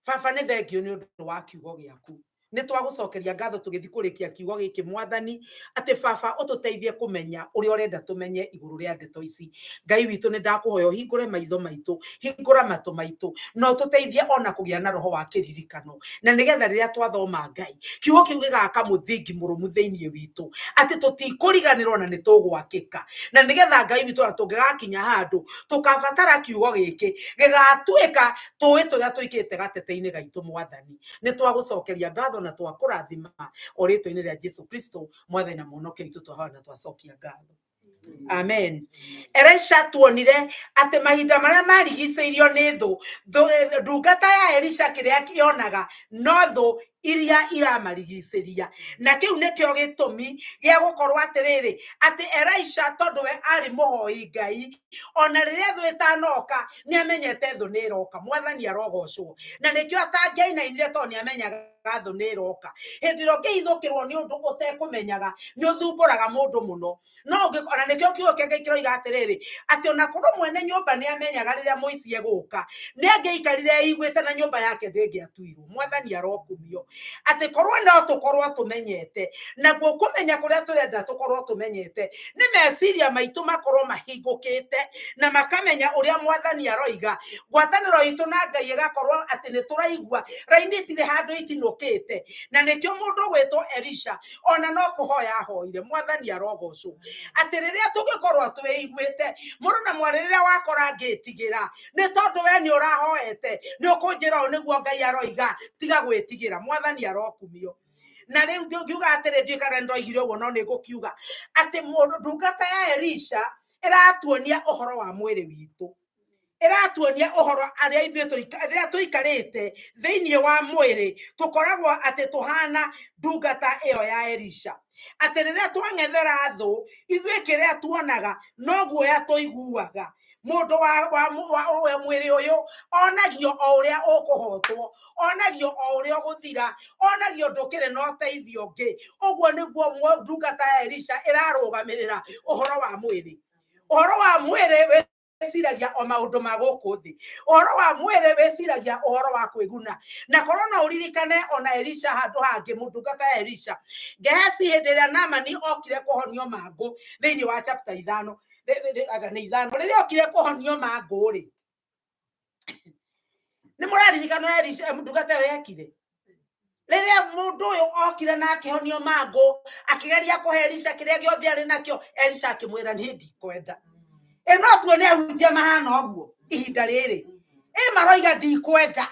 Baba, nĩ thengio nĩ ũndũ wa kiugo gĩaku. Nĩ twagũcokeria ngatho tũgĩthiĩ kũrĩkia kiugo gĩkĩ, Mwathani, atĩ Baba ũtũteithie kũmenya ũrĩa ũrenda tũmenye igũrũ rĩa ndeto ici. Ngai witũ, nĩ ndakũhoya ũhingũre maitho maitũ, hingũra matũ maitũ, na ũtũteithie ona kũgĩa na roho wa kĩririkano, na nĩgetha rĩrĩa twathoma, Ngai, kiugo kĩu gĩgaka mũthingi mũrũmu thĩinĩ witũ, atĩ tũtikũriganĩrwo na nĩ tũgwakĩka, na nĩgetha Ngai witũ, ona tũngĩgakinya handũ tũkabatara kiugo gĩkĩ, gĩgatuĩka tũĩ tũrĩa tũikĩte gatete-inĩ gaitũ. Mwathani, nĩ twagũcokeria ngatho na twakũrathima o rĩtwa-inĩ rĩa Jesu Kristo, Mwathani na Mũhonokia witũ, twahoya na twacokia ngatho. Amen. Elisha tuonire atĩ mahinda marĩa marigicĩirio nĩ thũ, ndungata ya Elisha kĩrĩa yonaga no thũ iria iramarigicĩria, na kĩu nĩkĩo gĩtũmi gĩa gũkorwo atĩrĩrĩ, atĩ Elisha, tondũ we arĩ mũhoi Ngai, ona rĩrĩa thũ ĩtanoka nĩ amenyete thũ nĩ ĩroka. Mwathani arogocwo. Na nĩkĩo atangĩainainire, tondũ nĩ amenyaga thũ nĩ ĩroka. Hĩndĩ ĩrĩa ũngĩhithũkĩrwo nĩ ũndũ ũtekũmenyaga, nĩ ũthumbũraga mũndũ mũno. No ona nĩkĩo kiugo kĩa Ngai kĩroiga atĩrĩrĩ, atĩ ona korwo mwene nyũmba nĩ amenyaga rĩrĩa mũici egũka, nĩ angĩaikarire eiguĩte na nyũmba yake ndĩngĩatuirwo. Mwathani arokumio. Atĩ korwo no tũkorwo tũmenyete, naguo kũmenya kũrĩa tũrenda tũkorwo tũmenyete nĩ meciria maitũ makorwo mahingũkĩte na makamenya ũrĩa Mwathani aroiga, ngwatanĩro itũ na Ngai ĩgakorwo atĩ nĩ tũraigua raini itirĩ handũ itinũkĩte. Na nĩkĩo mũndũ ũgwĩtwo Elisha ona no kũhoya ahoire. Mwathani arogocwo. Atĩ rĩrĩa tũngĩkorwo twĩiguĩte, mũrũ na mwarĩ, rĩrĩa wakora ngĩtigĩra, nĩ tondũ we nĩ ũrahoete, nĩ ũkũnjĩra ũũ nĩguo Ngai aroiga, tiga gwĩtigĩra. Mwathani arokumio. Na rĩu ngiuga atĩrĩ, ndiũĩ kana nĩndoigire ũguo, no nĩ ngũkiuga atĩ mũndũ ndungata ya Elisha ĩratuonia ũhoro wa mwĩrĩ witũ, ĩratuonia ũhoro arĩa ithuĩ rĩrĩa tũikarĩte thĩinĩ wa mwĩrĩ, tũkoragwo atĩ tũhana ndungata ĩyo ya Elisha, atĩ rĩrĩa twang'ethera thũ, ithuĩ kĩrĩa tuonaga no guoya tũiguaga. Mũndũ wa mwĩrĩ ũyũ onagio o ũrĩa ũkũhotwo, onagio o ũrĩa ũgũthira, onagio ndũkĩrĩ na ũteithio ũngĩ. Ũguo nĩguo ndungata ya Elisha ĩrarũgamĩrĩra ũhoro wa mwĩrĩ, ũhoro wa mwĩrĩ. wĩciragia o maũndũ ma gũkũ thĩ. Ũhoro wa mwĩrĩ wĩciragia ũhoro wa kwĩguna. Na korwo no ũririkane ona Elisha handũ hangĩ, mũndungata ya Elisha Gehasi, hĩndĩ ĩrĩa Naamani okire kũhonio mangũ thĩinĩ wa chapter 5, anga nĩ 5, rĩrĩa okire kũhonio mangũ rĩ, nĩ mũraririkana ũrĩa Elisha ndungata ĩyo yekire? Rĩrĩa mũndũ ũyũ okire na akĩhonio mangũ, akĩgeria kũhe Elisha kĩrĩa gĩothe arĩ nakĩo, Elisha akĩmwĩra niĩ ndikwenda. Ĩ no tuone ahunjia mahana ũguo ihinda rĩrĩ, ĩ maroiga ndikwenda,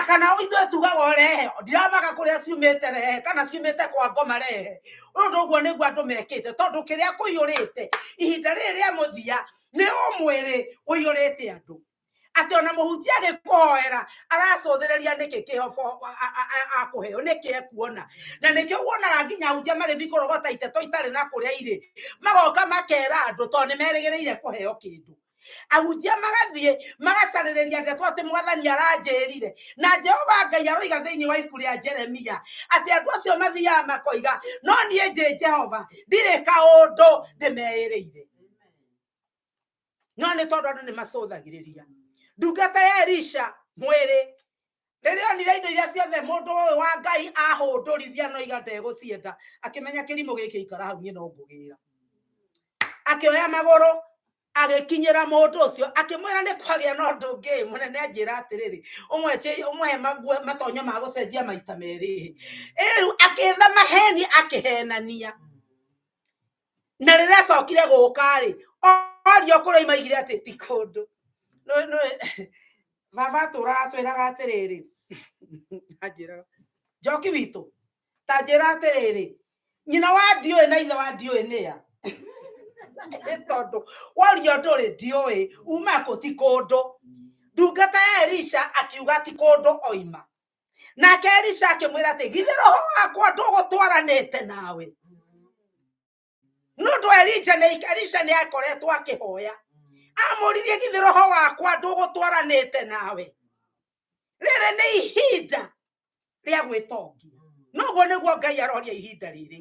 kana ithuĩ tugaga ũrehe, ndiramaka kũrĩa ciumĩte rehe, kana ciumĩte kwa ngoma rehe. Ũndũ ũguo nĩguo andũ mekĩte, tondũ kĩrĩa kũiyũrĩte ihinda rĩrĩ rĩa mũthia nĩ ũmwĩrĩ ũiyũrĩte andũ, atĩ ona mũhunjia agĩkũhoera aracũthĩrĩria nĩkĩ kĩhobo akũheo, nĩkĩ ekuona. Na nĩkĩo wonaga nginya ahunjia magĩthiĩ kũrogota iteto itarĩ na kũrĩa irĩ, magoka makera andũ tondũ nĩ merĩgĩrĩire kũheo kĩndũ. Ahunjia magathiĩ magacarĩrĩria ndeto atĩ mwathani aranjĩrire, na Jehova Ngai aroiga thĩinĩ wa ibuku rĩa Jeremia atĩ andũ acio mathiaga makoiga, no niĩ njĩ Jehova ndirĩ kaũndũ ndĩmeĩrĩire. No nĩ tondũ andũ nĩ macũthagĩrĩria. Ndungata ya Elisha mwĩrĩ rĩrĩa onire indo iria ciothe mũndũ ũyũ wa Ngai ahũndũrithia no iga ndegũcienda, akĩmenya kĩrimũ gĩkĩ ikara hau niĩ no ngũgĩra. Akĩoya magũrũ agĩkinyĩra mũndũ ũcio akĩmwĩra nĩ kwagĩa na ũndũ ũngĩ mũnene, anjĩra atĩrĩrĩ, ũmũhe matonyo ma gũcenjia maita merĩ. Rĩu akĩetha maheni akĩhenania. Na rĩrĩa acokire gũka rĩ, orio kũrĩa maigire atĩ ti kũndũ. Baba atũraga atwĩraga atĩrĩrĩ, anjĩraga Njoki witũ, ta njĩra atĩrĩrĩ, nyina wa ndiũĩ na ithe wa ndiũĩ nĩa? Tondũ worio ndũrĩ ndiũĩ uma kũ, ti kũndũ. Ndungata ya Elisha akiuga ti kũndũ oima. Nake Elisha akĩmwĩra atĩ githĩ roho wakwa ndũgũtwaranĩte nawe? Nĩ ũndũ Elisha nĩ akoretwo akĩhoya, amũririe githĩ roho wakwa ndũgũtwaranĩte nawe? Rĩrĩ nĩ ihinda rĩa gwĩtongia. Noguo nĩguo Ngai aroria ihinda rĩrĩ.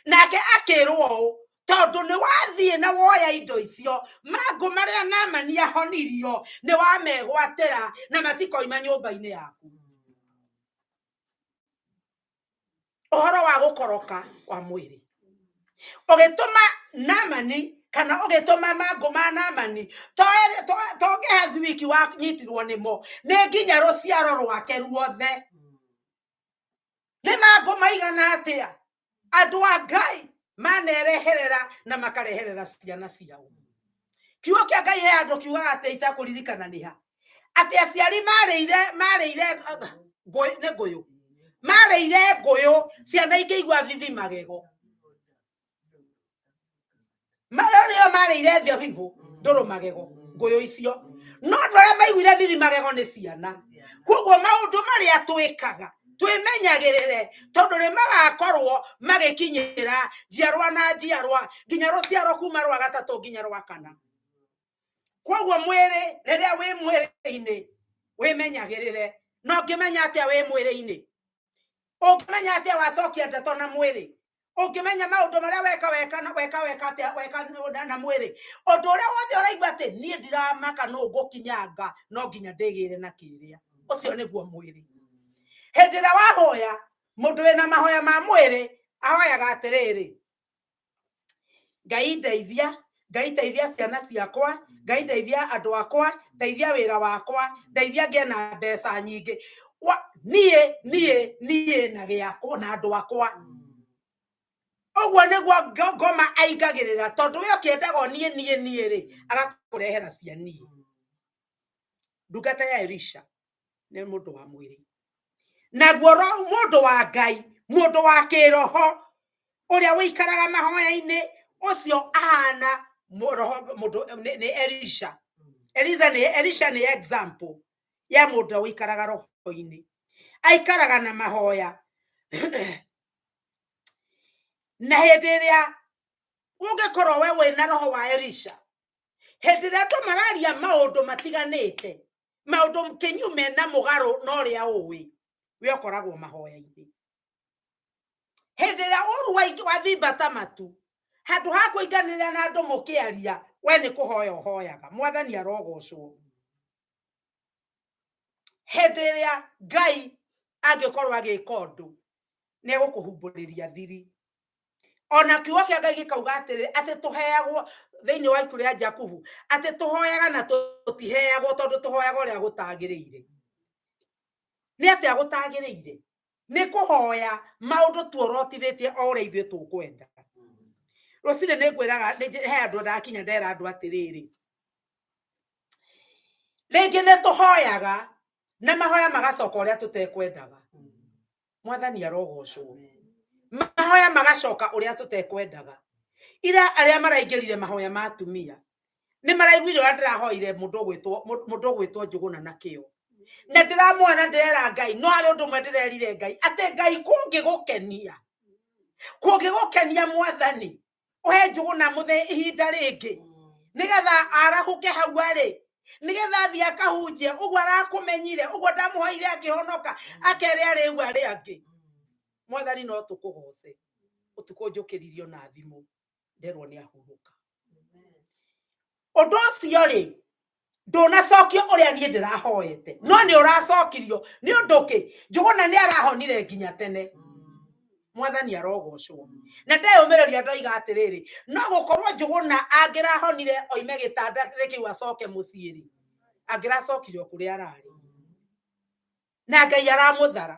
Nake akĩrwo ũũ, tondũ nĩ wathiĩ na woya indo icio, mangũ marĩa Naamani ahonirio nĩ wamegwatĩra na matikoima nyũmba-inĩ yaku. Ũhoro wa gũkoroka wa mwĩrĩ ũgĩtũma Naamani, kana ũgĩtũma mangũ ma Naamani, to Gehazi wiki wanyitirwo nĩmo, nĩ nginya rũciaro rwake ruothe. Nĩ mangũ maigana atĩa andũ a Ngai manereherera na makareherera ciana ciao. Kiugo kĩa Ngai he andũ kiugaga atĩ itakũririkana nĩ ha, atĩ aciari marĩire nĩ ngũyũ, marĩire ngũyũ, ciana ingĩigua thithi magego. Mayo nĩo marĩire thabibũ ndũrũ magego, ngũyũ icio. No andũ arĩa maiguire thithi magego nĩ ciana. Koguo maũndũ marĩa twĩkaga twĩmenyagĩrĩre, tondũ nĩ magakorwo magĩkinyĩra njiarwa na njiarwa, nginya rũciaro kuma rwa gatatũ nginya rwa kana. Koguo mwĩrĩ, rĩrĩa wĩ mwĩrĩ-inĩ wĩmenyagĩrĩre. Na ũngĩmenya atĩa wĩ mwĩrĩ-inĩ? Ũngĩmenya atĩa wacokia ndeto na mwĩrĩ? Ũngĩmenya maũndũ marĩa weka weka na weka weka atĩa weka na mwĩrĩ? Ũndũ ũrĩa wothe ũraigua atĩ niĩ ndiramaka nũ ngũkinyanga, no nginya ndĩgĩre na kĩrĩa, ũcio nĩguo mwĩrĩ. Hĩndĩ ĩrĩa wahoya, mũndũ wĩna mahoya ma mwĩrĩ ahoyaga atĩrĩrĩ, Ngai ndeithia, Ngai ndeithia ciana ciakwa, Ngai ndeithia andũ akwa, ndeithia wĩra wakwa, ndeithia ngĩe na mbeca nyingĩ. Niĩ niĩ niĩ na gĩakwa na andũ akwa. Ũguo nĩguo ngoma aingagĩrĩra, tondũ we ũkĩendaga o niĩ niĩ niĩ rĩ, agakũrehera cia niĩ. Ndungata ya Elisha nĩ mũndũ wa mwĩrĩ, naguo mũndũ wa Ngai, mũndũ wa kĩroho ũrĩa ũikaraga mahoya-inĩ, ũcio ahana roho mũndũ nĩ Elisha. Elisha nĩ example ya mũndũ ũikaraga roho-inĩ, aikaraga na mahoya. Na hĩndĩ ĩrĩa ũngĩkorwo we wĩna roho wa Elisha, hĩndĩ ĩrĩa andũ mararia maũndũ matiganĩte, maũndũ kĩnyume na mũgarũ na ũrĩa ũĩ, we ũkoragwo mahoya-inĩ. Hĩndĩ ĩrĩa ũru wathimbata matu, handũ ha kũinganĩra na andũ mũkĩaria, We nĩ kũhoya ũhoyaga. Mwathani arogocwo. Hĩndĩ ĩrĩa Ngai angĩkorwo agĩka ũndũ, nĩ egũkũhumbũrĩria thiri. Ona kiugo kĩa Ngai gĩkauga atĩrĩ, atĩ tũheagwo thĩinĩ wa ibuku rĩa Jakubu, atĩ tũhoyaga na tũtiheagwo tondũ tũhoyaga ũrĩa gũtagĩrĩire. Nĩ atĩa gũtagĩrĩire? Nĩ kũhoya maũndũ tuorotithĩtie o ũrĩa ithuĩ tũkwenda. Rũcinĩ nĩ ngwĩraga, he andũ ndakinya ndera andũ atĩrĩrĩ, rĩngĩ nĩ tũhoyaga na mahoya magacoka ũrĩa tũtekwendaga. Mwathani arogocwo. Mahoya magacoka ũrĩa tũtekwendaga. Ira arĩa maraingĩrire mahoya ma atumia nĩ maraiguire ũrĩa ndĩrahoire mũndũ ũgwĩtwo Njũgũna na kĩo. Na ndĩramuona na ndĩrera Ngai, no harĩ ũndũ ũmwe ndĩrerire Ngai, atĩ Ngai kũngĩgũkenia, kũngĩgũkenia Mwathani, ũhe Njũgũna mũthee ihinda rĩngĩ, nĩgetha arahũke hau arĩ, nĩgetha athiĩ akahunjie ũguo arakũmenyire, ũguo ndamũhoire akĩhonoka, akere arĩu arĩa angĩ. Mwathani no tũkũgoce. Ũtukũ njũkĩririo na thimũ, nderwo nĩ ahurũka. Ũndũ ũcio rĩ, ndũnacokio ũrĩa niĩ ndĩrahoete, no nĩ ũracokirio. Nĩ ũndũ kĩ? Njũgũna nĩ arahonire nginya tene. Mwathani arogocwo. Na ndeyũmĩrĩria ndoiga atĩrĩrĩ, no gũkorwo Njũgũna angĩrahonire oime gĩtanda kĩu acoke mũciĩ rĩ, angĩracokire o kũrĩa ararĩ. Na Ngai aramũthara.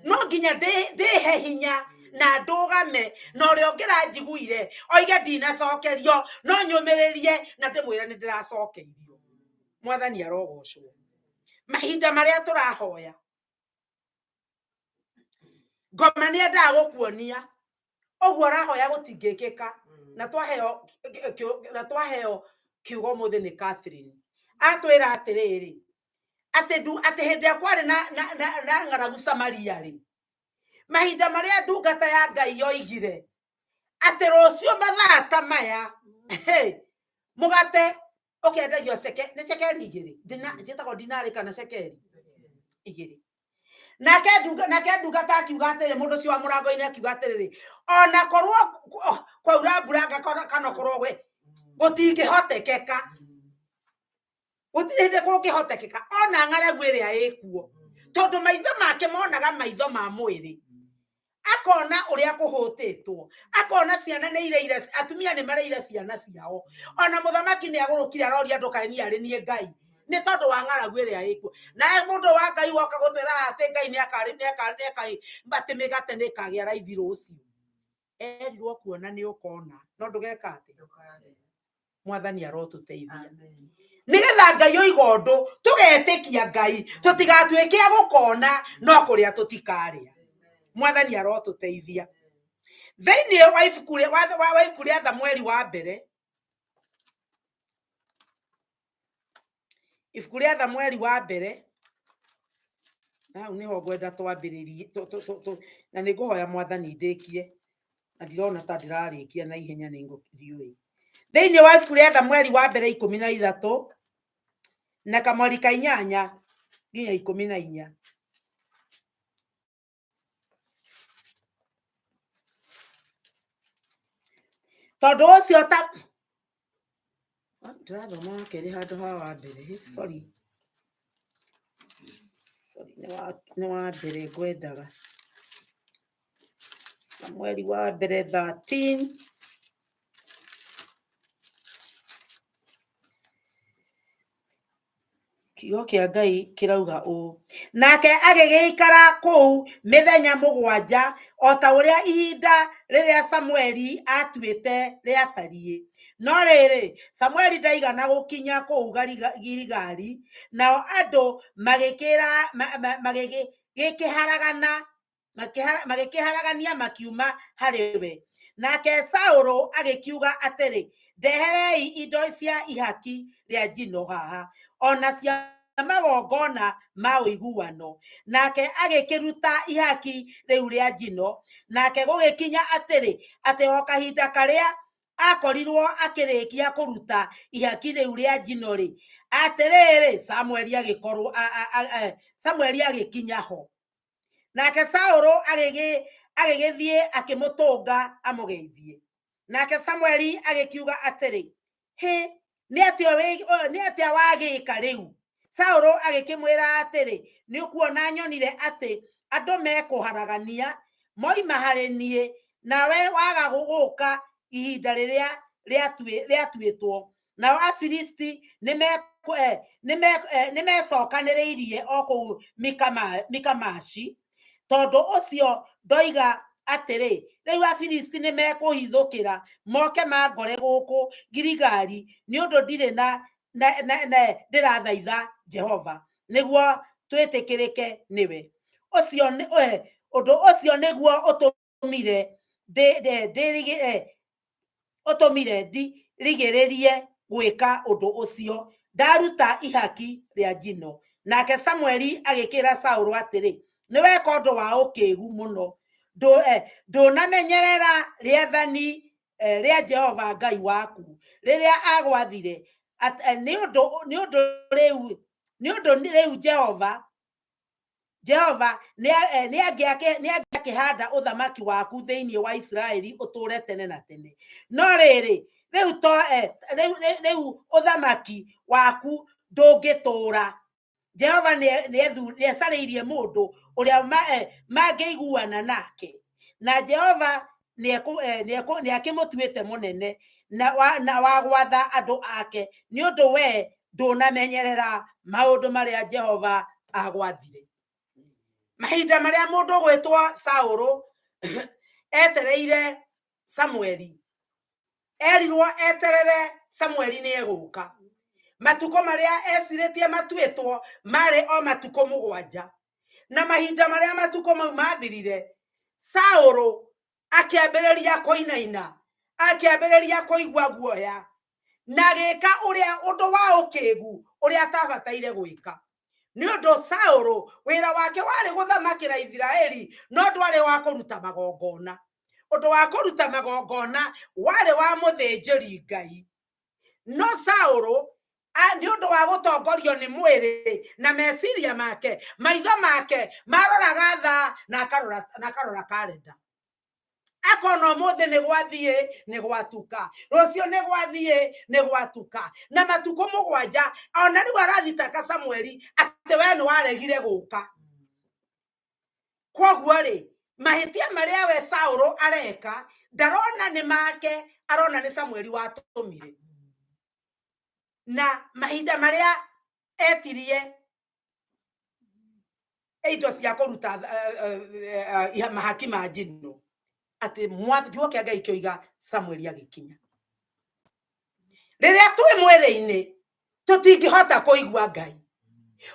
No nginya ndĩhe hinya na ndũgame, na ũrĩa ũngĩranjiguire oige ndinacokerio, no nyũmĩrĩrie na ndĩmwĩre nĩ ndĩracokeirio. Mwathani arogocwo. Mahinda marĩa tũrahoya, ngoma nĩ endaga gũkuonia ũguo ũrahoya gũtingĩkĩka. Na twaheo kiugo ũmũthĩ nĩ Catherine, atwĩra atĩrĩrĩ, atĩ atĩ hĩndĩ ĩrĩa kwarĩ na ng'aragu Samaria rĩ, mahinda marĩa ndungata ya Ngai yoigire atĩ rũciũ mathaa ta maya, mũgate ũkĩendagio nĩ cekeri igĩrĩ, njĩtagwo dinarĩ kana cekeri igĩrĩ. Nake ndungata akiuga atĩrĩ, mũndũ ũcio wa mũrango-inĩ akiuga atĩrĩrĩ, ona korwo kwaura mbura kana korwo gwe gũtingĩhotekeka, gũtirĩ hĩndĩ kũngĩhotekeka ona ng'aragu ĩrĩa ĩkuo, tondũ maitho make monaga maitho ma mwĩrĩ, akona ũrĩa kũhũtĩtwo, akona ciana nĩ ireire, atumia nĩ mareire ciana ciao, ona mũthamaki nĩ agũrũkire aroria andũ kaĩ niĩ arĩ niĩ Ngai, nĩ tondũ wa ng'aragu ĩrĩa ĩkuo. Nawe mũndũ wa Ngai woka gũtwĩra atĩ Ngai nĩ atĩ mĩgate nĩ ĩkagĩa raithi rũciũ, erirwo kuona nĩ ũkona, no ndũgeka atĩ. Mwathani arotũteithia. Nĩgetha Ngai oiga ũndũ, tũgetĩkia Ngai, tũtigatuĩke a gũkona, no kũrĩa tũtikarĩa. Mwathani arotũteithia. Thĩinĩ wa ibuku rĩa Thamueli wa mbere, ibuku rĩa Thamueli wa mbere, na hau nĩho ngwenda twambĩrĩrie, na nĩ ngũhoya Mwathani ndĩkie, na ndirona ta ndĩrarĩkia na ihenya, nĩ ndiũĩ. Thĩinĩ wa ibuku rĩa Thamueli wa mbere 13 na kamweri ka 8 nginya 14. Tondũ ũcio ta ndĩrathoma wa kerĩ handũ ha wa mbere, sorry, sorry, nĩ wa mbere ngwendaga. Samueli wa mbere 13 kiugo kĩa Ngai kĩrauga ũũ, nake agĩgĩikara kũu mĩthenya 7 o ta ũrĩa ihinda rĩrĩa Samueli atuĩte rĩatariĩ. No rĩrĩ, Samueli ndaigana gũkinya kũu Giligali, nao andũ magĩkĩharagania makiuma harĩ we. Nake Saũlũ agĩkiuga atĩrĩ, ndeherei indo cia ihaki rĩa njino haha, ona cia magongona ma ũiguano. Nake agĩkĩruta ihaki rĩu rĩa njino. Nake gũgĩkinya atĩrĩ, atĩ o kahinda karĩa akorirwo akĩrĩkia kũruta ihaki rĩu rĩa njino rĩ, atĩrĩrĩ, Samueli agĩkorwo Samueli agĩkinya ho. Nake Saũlũ agĩgĩthiĩ akĩmũtũnga amũgeithie. Nake Samueli agĩkiuga atĩrĩ, Hĩ, nĩ atĩa nĩ atĩa wagĩka rĩu? Saũlũ agĩkĩmwĩra atĩrĩ, nĩ ũkuona nyonire atĩ andũ mekũharagania moima harĩ niĩ, nawe waga gũka ihinda rĩrĩa rĩatuĩtwo. Nao Afilisti nĩmecokanĩrĩirie o kũu Mikamashi. Tondũ ũcio ndoiga atĩrĩ, rĩu Afilisti nĩmekũhithũkĩra moke mangore gũkũ Giligali, nĩ ũndũ ndirĩ na ndĩrathaitha Jehova nĩguo twĩtĩkĩrĩke nĩwe. Ũcio ũndũ ũcio nĩguo ũtũmire ũtũmire ndirigĩrĩrie gwĩka ũndũ ũcio, ndaruta ihaki rĩa njino. Nake Samueli agĩkĩra Saũlũ atĩrĩ, nĩ weka ũndũ wa ũkĩgu mũno, ndũnamenyerera rĩathani rĩa Jehova Ngai waku rĩrĩa agwathire. Nĩ ũndũ rĩu Jehova nĩ angĩakĩhanda ũthamaki waku thĩinĩ wa Isiraeli ũtũũre tene na tene. No rĩrĩ, rĩu to rĩu ũthamaki waku ndũngĩtũũra. Jehova nĩecarĩirie mũndũ ũrĩa mangĩiguana nake, na Jehova nĩakĩmũtuĩte mũnene na wa gwatha andũ ake, nĩ ũndũ we ndũnamenyerera maũndũ marĩa Jehova agwathire. Mahinda marĩa mũndũ ũgwĩtwo Saũlũ etereire Samueli, erirwo eterere Samueli nĩ egũka. Matukũ marĩa ecirĩtie matuĩtwo marĩ o matukũ 7, na mahinda marĩa matukũ mau mathirire, Saũlũ akĩambĩrĩria kũinaina, akĩambĩrĩria kũigua guoya, na agĩka ũrĩa ũndũ wa ũkĩgu ũrĩa atabataire gwĩka. Nĩ ũndũ Saũlũ wĩra wake warĩ gũthamakĩra Isiraeli, no ndwarĩ wa kũruta magongona. Ũndũ wa kũruta magongona warĩ wa mũthĩnjĩri Ngai. No Saũlũ nĩ ũndũ wa gũtongorio nĩ mwĩrĩ na meciria make, maitho make maroraga thaa na akarora karenda, akona ũmũthĩ nĩ gwathiĩ nĩ gwatuka, rũciũ nĩ gwathiĩ nĩ gwatuka, na matukũ 7 ona rĩu arathitaka Samueli atĩ we nĩ waregire gũka. Koguo rĩ, mahĩtia marĩa we Saũlũ areka, ndarona nĩ make, arona nĩ Samueli watũmire. Na mahinda marĩa etirie indo cia kũruta mahaki ma njino, atĩ kiugo kĩa Ngai kĩoiga Samueli agĩkinya. Rĩrĩa twĩ mwĩrĩ-inĩ tũtingĩhota kũigua Ngai.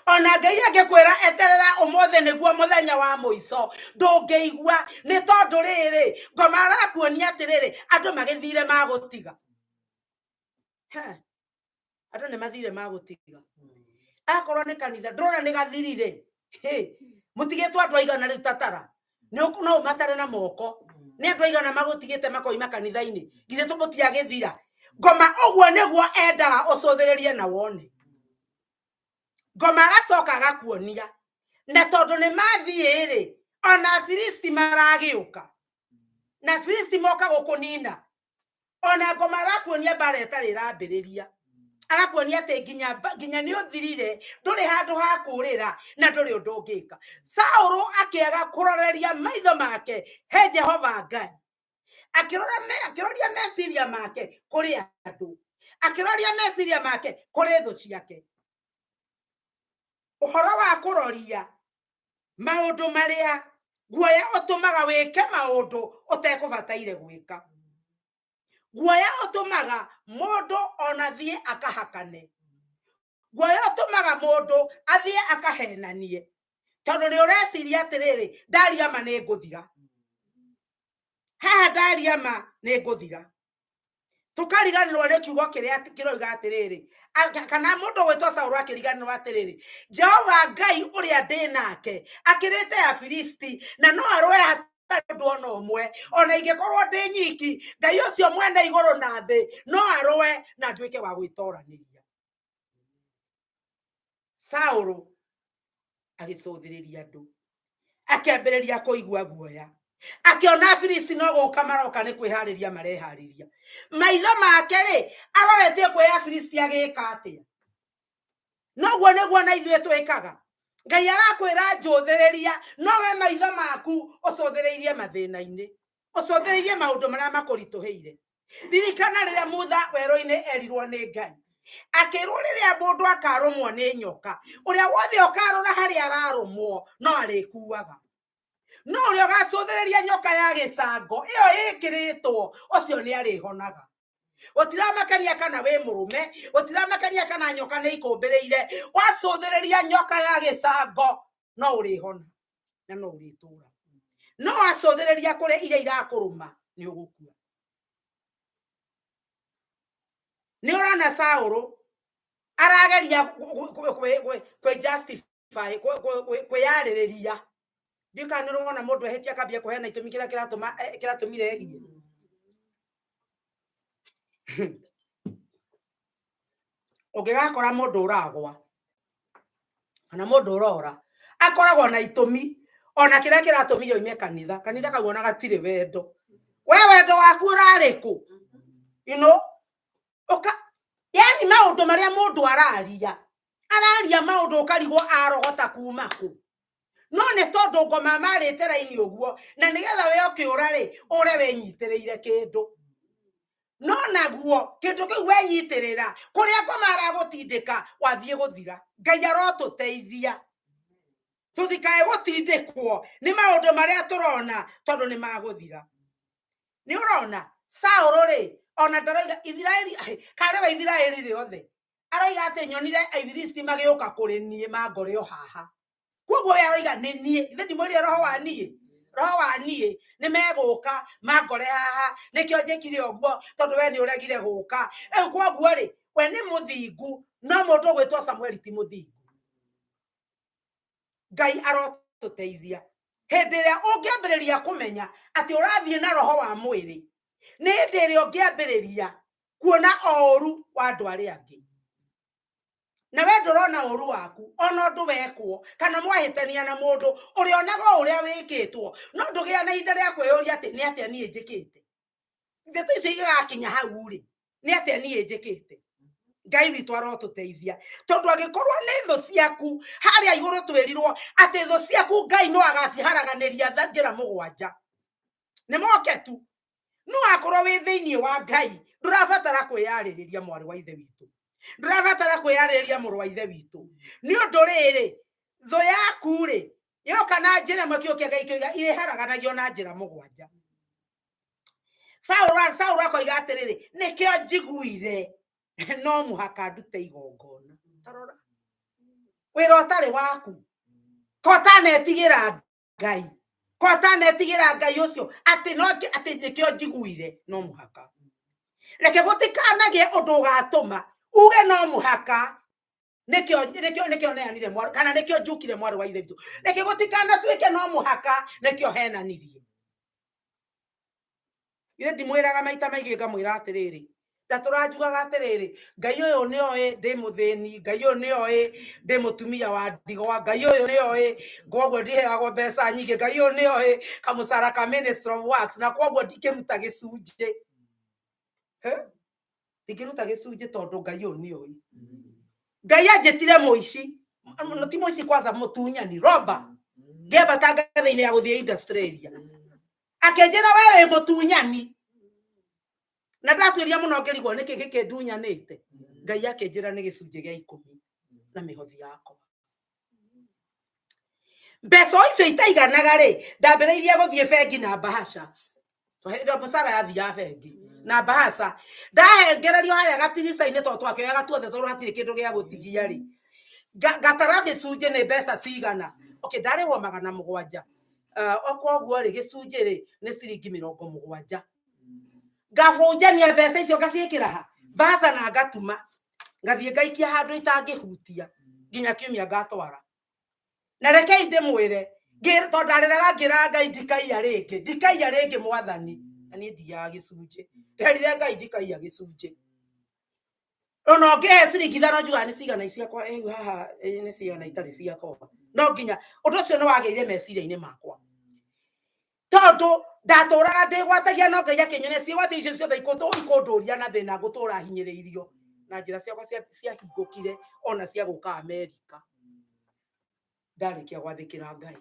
Ona Ngai angĩkwĩra eterera ũmũthĩ nĩguo mũthenya wa mũico, ndũngĩigua, nĩ tondũ rĩrĩ, ngoma arakuonia atĩrĩrĩ, andũ magĩthire magũtiga. He, andũ nĩ mathire magũtiga. Akorwo nĩ kanitha ndũrona nĩ gathirire. Hĩ, mũtigĩtwo andũ aigana rĩu tatara no ũmatare na moko nĩ andũ aigana magũtigĩte makoima kanitha-inĩ. Githĩ tũmũtiagĩthira ngoma? Ũguo nĩguo endaga ũcũthĩrĩrie na wone ngoma, agacoka agakuonia. Na tondũ nĩ mathiĩ rĩ, ona Afilisti maragĩũka, na Afilisti moka gũkũnina. Ona ngoma arakuonia mbara ĩtarĩ ĩrambĩrĩria, arakuonia atĩ nginya nĩ ũthirire, ndũrĩ handũ ha kũũrĩra na ndũrĩ ũndũ ũngĩka. Saũlũ akĩaga kũroreria maitho make he Jehova Ngai, akĩroria meciria make kũrĩ andũ, akĩroria meciria make kũrĩ thũ ciake. Ũhoro wa kũroria maũndũ marĩa guoya ũtũmaga wĩke maũndũ ũtekũbataire gwĩka. Guoya ũtũmaga mũndũ ona thiĩ akahakane. Guoya ũtũmaga mũndũ athiĩ akahenanie, tondũ nĩ ũreciria atĩrĩrĩ, ndaria ma nĩ ngũthira haha, ndaria ma nĩ ngũthira. Tũkariganĩrwo nĩ kiugo kĩrĩa kĩroiga atĩrĩrĩ, kana mũndũ gwĩtwo Saũlũ akĩriganĩrwo atĩrĩrĩ, Jehova Ngai ũrĩa ndĩ nake akĩrĩte Afilisti, na no arũe hatarĩ ũndũ ona ũmwe. Ona ingĩkorwo ndĩ nyiki, Ngai ũcio mwene igũrũ na thĩ no arũe na nduĩke wa gwĩtoranĩria. Saũlũ agĩcũthĩrĩria andũ, akĩambĩrĩria kũigua guoya. Akiona Afilisti no gũka maroka nĩ kwĩharĩria mareharĩria. Maitho make rĩ aroretie kwĩ Afilisti agĩka atĩa? Noguo nĩguo na ithuĩ twĩkaga. Ngai arakwĩra njũthĩrĩria, no we maitho maku ũcũthĩrĩirie mathĩna-inĩ, ũcũthĩrĩirie maũndũ marĩa makũritũhĩire. Ririkana rĩrĩa Mutha werũ-inĩ erirwo nĩ Ngai, akĩrwo rĩrĩa mũndũ akarũmwo nĩ nyoka, ũrĩa wothe ũkarora harĩa ararũmwo no arĩkuaga. No ũrĩa ũgacũthĩrĩria nyoka ya gĩcango ĩyo ĩkĩrĩtwo, ũcio nĩ arĩhonaga. Gũtiramakania kana wĩ mũrũme, gũtiramakania kana nyoka nĩ ikũmbĩrĩire, wacũthĩrĩria nyoka ya gĩcango no ũrĩhona na no ũrĩtũra. No wacũthĩrĩria kũrĩa iria irakũrũma nĩ ũgũkua. Nĩ ũrona Saũlũ arageria kwĩ justify, kwĩyarĩrĩria. Ndiũĩ kana nĩ ũrona mũndũ ehĩtia akambia kũheana itũmi kĩrĩa kĩratũma kĩratũmire ehie. Ũngĩgakora mũndũ ũragwa kana mũndũ ũrora, akoragwo na itũmi ona kĩrĩa kĩratũmire oime kanitha, kanitha kau ona gatirĩ wendo. We wendo waku ũrarĩ kũ? You know, ũka yani maũndũ marĩa mũndũ araria, araria maũndũ ũkarigwo arogota kuma kũ. No nĩ tondũ ngoma marĩte raini ũguo, na nĩgetha we ũkĩũra rĩ, ũre wĩnyitĩrĩire kĩndũ. No naguo kĩndũ kĩu wenyitĩrĩra, kũrĩa ngoma aragũtindĩka wathiĩ gũthira. Ngai arotũteithia tũtikae gũtindĩkwo nĩ maũndũ marĩa tũrona tondũ nĩ magũthira. Nĩ ũrona Saũlũ rĩ, ona ndaroiga Ithiraeli, karĩ we Ithiraeli rĩothe, aroiga atĩ nyonire Aifilisti magĩũka kũrĩ niĩ mangore o haha. Koguo we aroiga nĩ niĩ, ithe ndimwĩrire roho wa niĩ, roho wa niĩ nĩ megũka mangore haha, nĩkĩo njĩkire ũguo tondũ we nĩ ũregire gũka. Rĩu koguo rĩ, we nĩ mũthingu, no mũndũ ũgwĩtwo Samueli ti mũthingu. Ngai arotũteithia. Hĩndĩ ĩrĩa ũngĩambĩrĩria kũmenya atĩ ũrathiĩ na roho wa mwĩrĩ, nĩ hĩndĩ ĩrĩa ũngĩambĩrĩria kuona o ũru wa andũ arĩa angĩ. Na we ndũrona ũru waku ona ũndũ wekwo kana mwahĩtania na mũndũ, ũrĩonaga o ũrĩa wĩkĩtwo, no ndũgĩa na ihinda rĩa kwĩyũria atĩ nĩ atĩa niĩ njĩkĩte. Ndeto icio igakinya hau rĩ, nĩ atĩa niĩ njĩkĩte? Ngai witũ arotũteithia, tondũ angĩkorwo nĩ thũ ciaku harĩa igũrũ twĩrirwo atĩ thũ ciaku Ngai no agaciharaganĩria njĩra mũgwanja. Nĩ moke tu. No akorwo wĩ thĩinĩ wa Ngai, ndũrabatara kwĩyarĩrĩria mwarĩ wa ithe witũ, ndũrabatara kwĩyarĩrĩria mũrũ wa ithe witũ. Nĩ ũndũ rĩrĩ, thũ yaku rĩ, yoka na njĩra ĩmwe, kĩo kĩa Ngai kĩoiga irĩharaganagio na njĩra mũgwanja. Saũlũ akoiga atĩrĩrĩ, nĩkĩo njiguire no mũhaka ndute igongona. Tarora wĩra ũtarĩ waku, ko ũtanetigĩra Ngai, ko ũtanetigĩra Ngai ũcio atĩ no atĩ nĩkĩo njiguire no mũhaka. Reke gũtikanagĩe ũndũ ũgatũma uge no mũhaka, nĩkĩo nĩkĩo nĩkĩo neanire mwarĩ, kana nĩkĩo njukire mwarĩ wa ithe witũ. Reke gũtikanatuĩke no mũhaka, nĩkĩo henanirie. Niĩ ndimwĩraga maita maingĩ ngamwĩra atĩrĩrĩ, ndatũranjugaga atĩrĩrĩ, Ngai ũyũ nĩ oĩ ndĩ mũthĩni, Ngai ũyũ nĩ oĩ ndĩ mũtumia wa ndigwa, Ngai ũyũ nĩ oĩ koguo ndiheagwo mbeca nyingĩ, Ngai ũyũ nĩ oĩ kamũcara ka Ministry of Works, na koguo ndingĩruta gĩcunjĩ. Ndingĩruta gĩcunjĩ tondũ Ngai ũyũ nĩ oĩ. Ngai anjĩtire mũici, ti mũici kwanza, mũtunyani, roba. Ngĩambata ngathĩ-inĩ ya gũthiĩ Australia. Akĩnjĩra we wĩ mũtunyani. Na ndatuĩria mũno ngĩrigwo nĩkĩ gĩkĩ ndunyanĩte. Ngai akĩnjĩra nĩ gĩcunjĩ gĩa ikũmi na mĩhothi yakwa. Mbeca icio itaiganaga rĩ, ndambĩrĩirie gũthiĩ bengi na bahasha. Mũcara yathiaga bengi na bahasha. Ndahengererio harĩa gatirica-inĩ tondũ twakĩoyaga tuothe tondũ hatirĩ kĩndũ gĩa gũtigia rĩ. Ngatara gĩcunjĩ nĩ mbeca cigana. Okay, ndarĩhwo magana mũgwanja. O koguo rĩ, gĩcunjĩ rĩ nĩ ciringi mĩrongo mũgwanja. Ngabunjania mbeca icio ngaciĩkĩra ha? Bahasha na ngatuma. Ngathiĩ ngaikia handũ itangĩhutia nginya kiumia ngatwara. Na rekei ndĩmwĩre, tondũ ndarĩraga ngĩraga Ngai ndikaiya rĩngĩ, ndikaiya rĩngĩ mwathani. Na niĩ ndiaga gĩcunjĩ. Nderire Ngai ndikaiya gĩcunjĩ. Ona ũngĩhe ciringi ithano njugaga nĩ cigana ciakwa, rĩu haha nĩ cigana itarĩ ciakwa. No nginya ũndũ ũcio nĩ wagĩire meciria-inĩ makwa. Tondũ Tondu ndatũraga ndĩgwatagia no Ngai akĩnyonia ciĩgwatio icio ciothe ikũndũria na thĩna ngũtũra hinyĩrĩirio na njĩra ciakwa ciahingũkire ona cia gũka Amerika ndarĩkia gwathĩkĩra Ngai.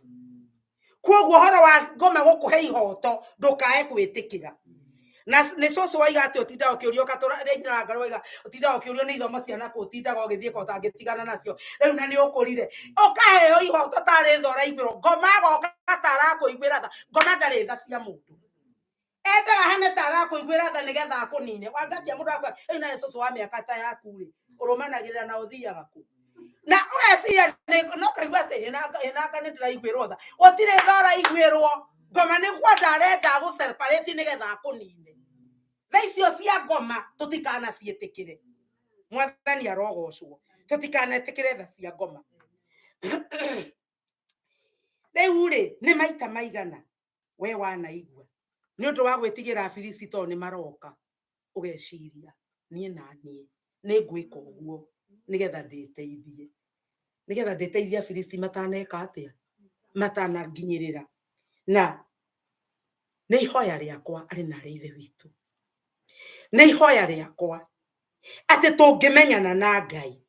Koguo ũhoro wa ngoma gũkũhe ihoto ndũkae kwĩtĩkĩra. Na nĩ cũcũ waiga atĩ ũtindaga ũkĩũrio ũgatũra rĩ nyina wa Ngai waiga ũtindaga ũkĩũrio nĩ ithomo ciana kũ ũtindaga ũgĩthiĩ ko ũtangĩtigana nacio rĩu na nĩ ũkũrire ũkaheo ihoto tarĩ tha ũraiguĩrwo ngoma agoka ta arakũiguĩra tha. Ngoma ndarĩ tha cia mũndũ, endaga hane ta arakũiguĩra tha nĩgetha akũnine. Wangatia mũndũ akwa rĩu nawe cũcũ wa mĩaka ta yaku rĩ ũrũmanagĩrĩra na ũthiaga kũ na ũgeciria no kaigua atĩ ĩnanga nĩ ndĩraiguĩrwo tha. Gũtirĩ tha ũraiguĩrwo. Ngoma nĩ kwenda arenda gũ separate nĩgetha akũnine. Tha icio cia ngoma tũtikanaciĩtĩkĩre. Mwathani arogocwo. Tũtikanetĩkĩre tha cia ngoma. Rĩu rĩ nĩ maita maigana we wanaigua nĩ ũndũ wa gwĩtigĩra Afilisti tondũ nĩ maroka, ũgeciria niĩ na niĩ nĩ ngwĩka ũguo nĩgetha ndĩteithie, nĩgetha ndĩteithie Afilisti mataneka atĩa, matananginyĩrĩra. Na nĩ ihoya rĩakwa arĩ na arĩ ithe witũ, nĩ ihoya rĩakwa atĩ tũngĩmenyana na Ngai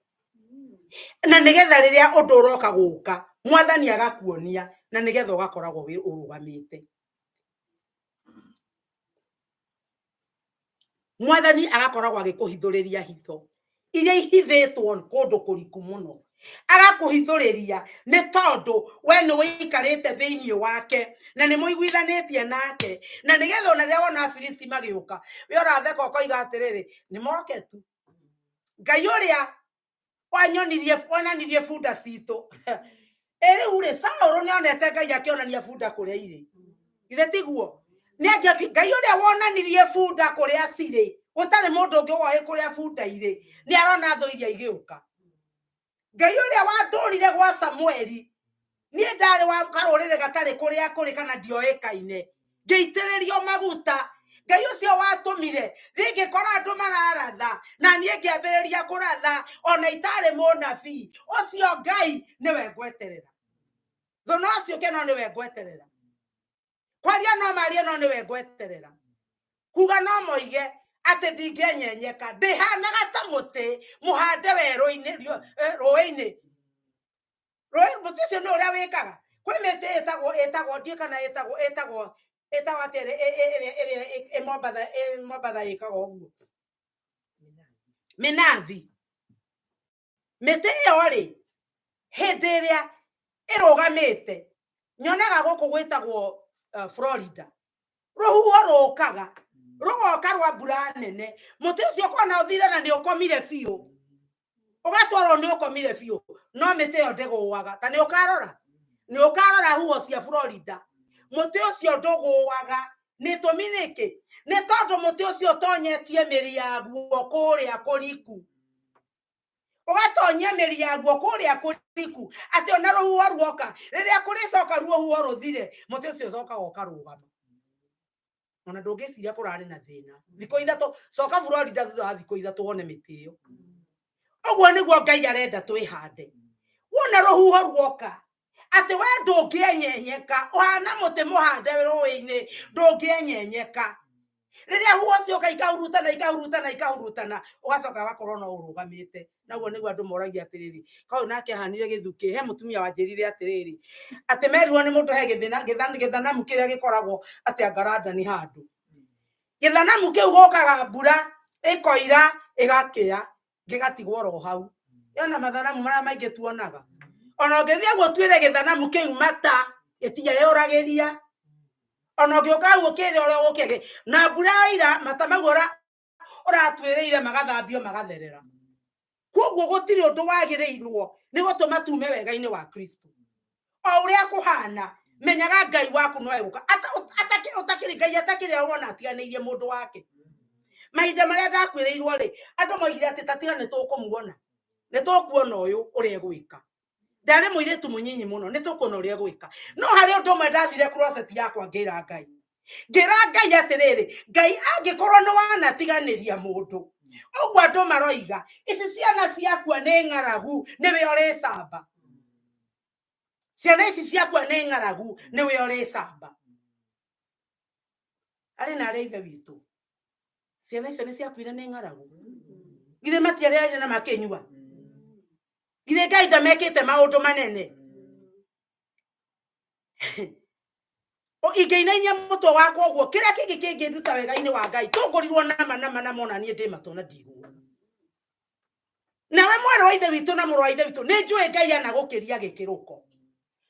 na nĩgetha rĩrĩa ũndũ ũroka gũka Mwathani agakuonia na nĩgetha ũgakoragwo wĩ ũrũgamĩte. Mwathani agakoragwo agĩkũhithũrĩria hitho iria ihithĩtwo kũndũ kũriku mũno, agakũhithũrĩria nĩ tondũ we nĩ ũikarĩte thĩinĩ wake na nĩ mũiguithanĩtie nake, na nĩgetha ona rĩrĩa wona Afilisti magĩũka we ũratheka ũkoiga atĩrĩrĩ, nĩ moke tu. Ngai ũrĩa wanyonirie wonanirie bunda citũ ĩ rĩu rĩ Saũlũ nĩ onete Ngai akĩonania bunda kũrĩa irĩ, ithe tiguo? Nĩ Ngai ũrĩa wonanirie bunda kũrĩa cirĩ, gũtarĩ mũndũ ũngĩ woĩ kũrĩa bunda irĩ, nĩ arona thũ iria igĩũka. Ngai ũrĩa wandũrire gwa Samueli, niĩ ndarĩ wa karũrĩrĩ gatarĩ kũrĩa kũrĩ kana ndioĩkaine, ngĩitĩrĩrio maguta. Ngai ũcio watũmire thiĩ ngĩkora andũ mararatha na niĩ ngĩambĩrĩria kũratha ona itarĩ mũnabii, ũcio Ngai nĩwe ngweterera. Thũ no ciũke no nĩwe ngweterera. Kwaria no marie no nĩwe ngweterera. Kuga no moige atĩ ndingĩenyenyeka, ndĩhanaga ta mũtĩ mũhande werũ-inĩ, rũĩ-inĩ. Rũĩ mũtĩ ũcio nĩ ũrĩa wĩkaga. Kwĩ mĩtĩ ĩtagwo ĩtagwo ndiũĩ kana ĩtagwo ĩtagwo ĩtagwo atĩa ĩrĩa ĩrĩa ĩ Mombatha ĩ Mombatha ĩkaga ũguo. Mĩnathi. Mĩtĩ ĩyo rĩ hĩndĩ ĩrĩa ĩrũgamĩte nyonaga gũkũ gwĩtagwo Florida. Rũhuho rũkaga rũgoka rwa mbura nene, mũtĩ ũcio ũkona ũthire na nĩ ũkomire biũ, ũgatwarwo nĩ ũkomire biũ, no mĩtĩ ĩyo ndĩgũaga. Ta nĩ ũkarora, nĩ ũkarora huho cia Florida, mũtĩ ũcio ndũgũaga. Nĩ tũmi nĩkĩ? Nĩ tondũ mũtĩ ũcio ũtonyetie mĩri yaguo kũrĩa kũriku, ũgatonyia mĩri yaguo kũrĩa kũriku, atĩ ona rũhuho ruoka, rĩrĩa kũrĩcoka rũhuho rũthire, mũtĩ ũcio ũcokaga ũkarũgama. Ona ndũngĩciria kũrarĩ na thĩna. Thikũ ithatũ, coka Florida thutha wa thikũ ithatũ wone mĩtĩ ĩyo. Ũguo nĩguo Ngai arenda twĩhande. Wona rũhuho ruoka, atĩ we ndũngĩenyenyeka, ũhana mũtĩ mũhande rũĩ-inĩ, ndũngĩenyenyeka. Rĩrĩa huho cioka ikahurutana ikahurutana ikahurutana, ũgacoka ũgakorwo no ũrũgamĩte. Naguo nĩguo andũ moragia atĩrĩrĩ, kaũyũ nake ahanire gĩthukĩ. He mũtumia wanjĩrire atĩrĩrĩ, atĩ merirwo nĩ mũndũ he gĩthanamu kĩrĩa gĩkoragwo atĩ anga London handũ. Gĩthanamu kĩu gũkaga mbura ĩkoira ĩgakĩa, gĩgatigwo oro hau. Yona mathanamu marĩa maingĩ tuonaga. Ona ũngĩthiĩ ũguo ũtuĩre gĩthanamu kĩu mata, gĩtieyũragĩria. Ona ũngĩũka hau ũkĩre ũrĩa ũgũkĩge, na mbura yaira mata mau ũratuĩrĩire magathambio magatherera. Koguo gũtirĩ ũndũ wagĩrĩirwo nĩ gũtũma tume wega-inĩ wa Kristo. O ũrĩa kũhana, menyaga Ngai waku no egũka. Ũtakĩrĩ Ngai atakĩrĩ ũrona atiganĩirie mũndũ wake. Mahinda marĩa ndakuĩrĩirwo rĩ, andũ moigire atĩ tatiga nĩ tũkũmuona, nĩ tũkuona ũyũ ũrĩa egwĩka. Ndarĩ mũirĩtu mũnyinyi mũno, nĩ tũkuona ũrĩa egwĩka. No harĩ ũndũ ũmwe ndathire closet yakwa ngĩra Ngai. Ngĩra Ngai atĩrĩrĩ, Ngai angĩkorwo nĩ wanatiganĩria mũndũ, ũguo andũ maroiga, ici ciana ciakua nĩ ng'aragu, nĩwe ũrĩcamba. Ciana ici ciakua nĩ ng'aragu, nĩwe ũrĩcamba. Arĩ na arĩa ithe witũ, ciana icio nĩ ciakuire nĩ ng'aragu. Githĩ matiarĩaire na makĩnyua? Githĩ Ngai ndamekĩte maũndũ manene? Ingĩinainia mũtwe wakwa ũguo, kĩrĩa kĩngĩ kĩngĩnduta wega-inĩ wa Ngai, tũngũrirwo nama nama na mona niĩ ndĩ matũ na ndiguaga. Nawe mwarĩ wa ithe witũ na mũrũ wa ithe witũ, nĩ njũĩ Ngai anagũkĩria gĩkĩrũko,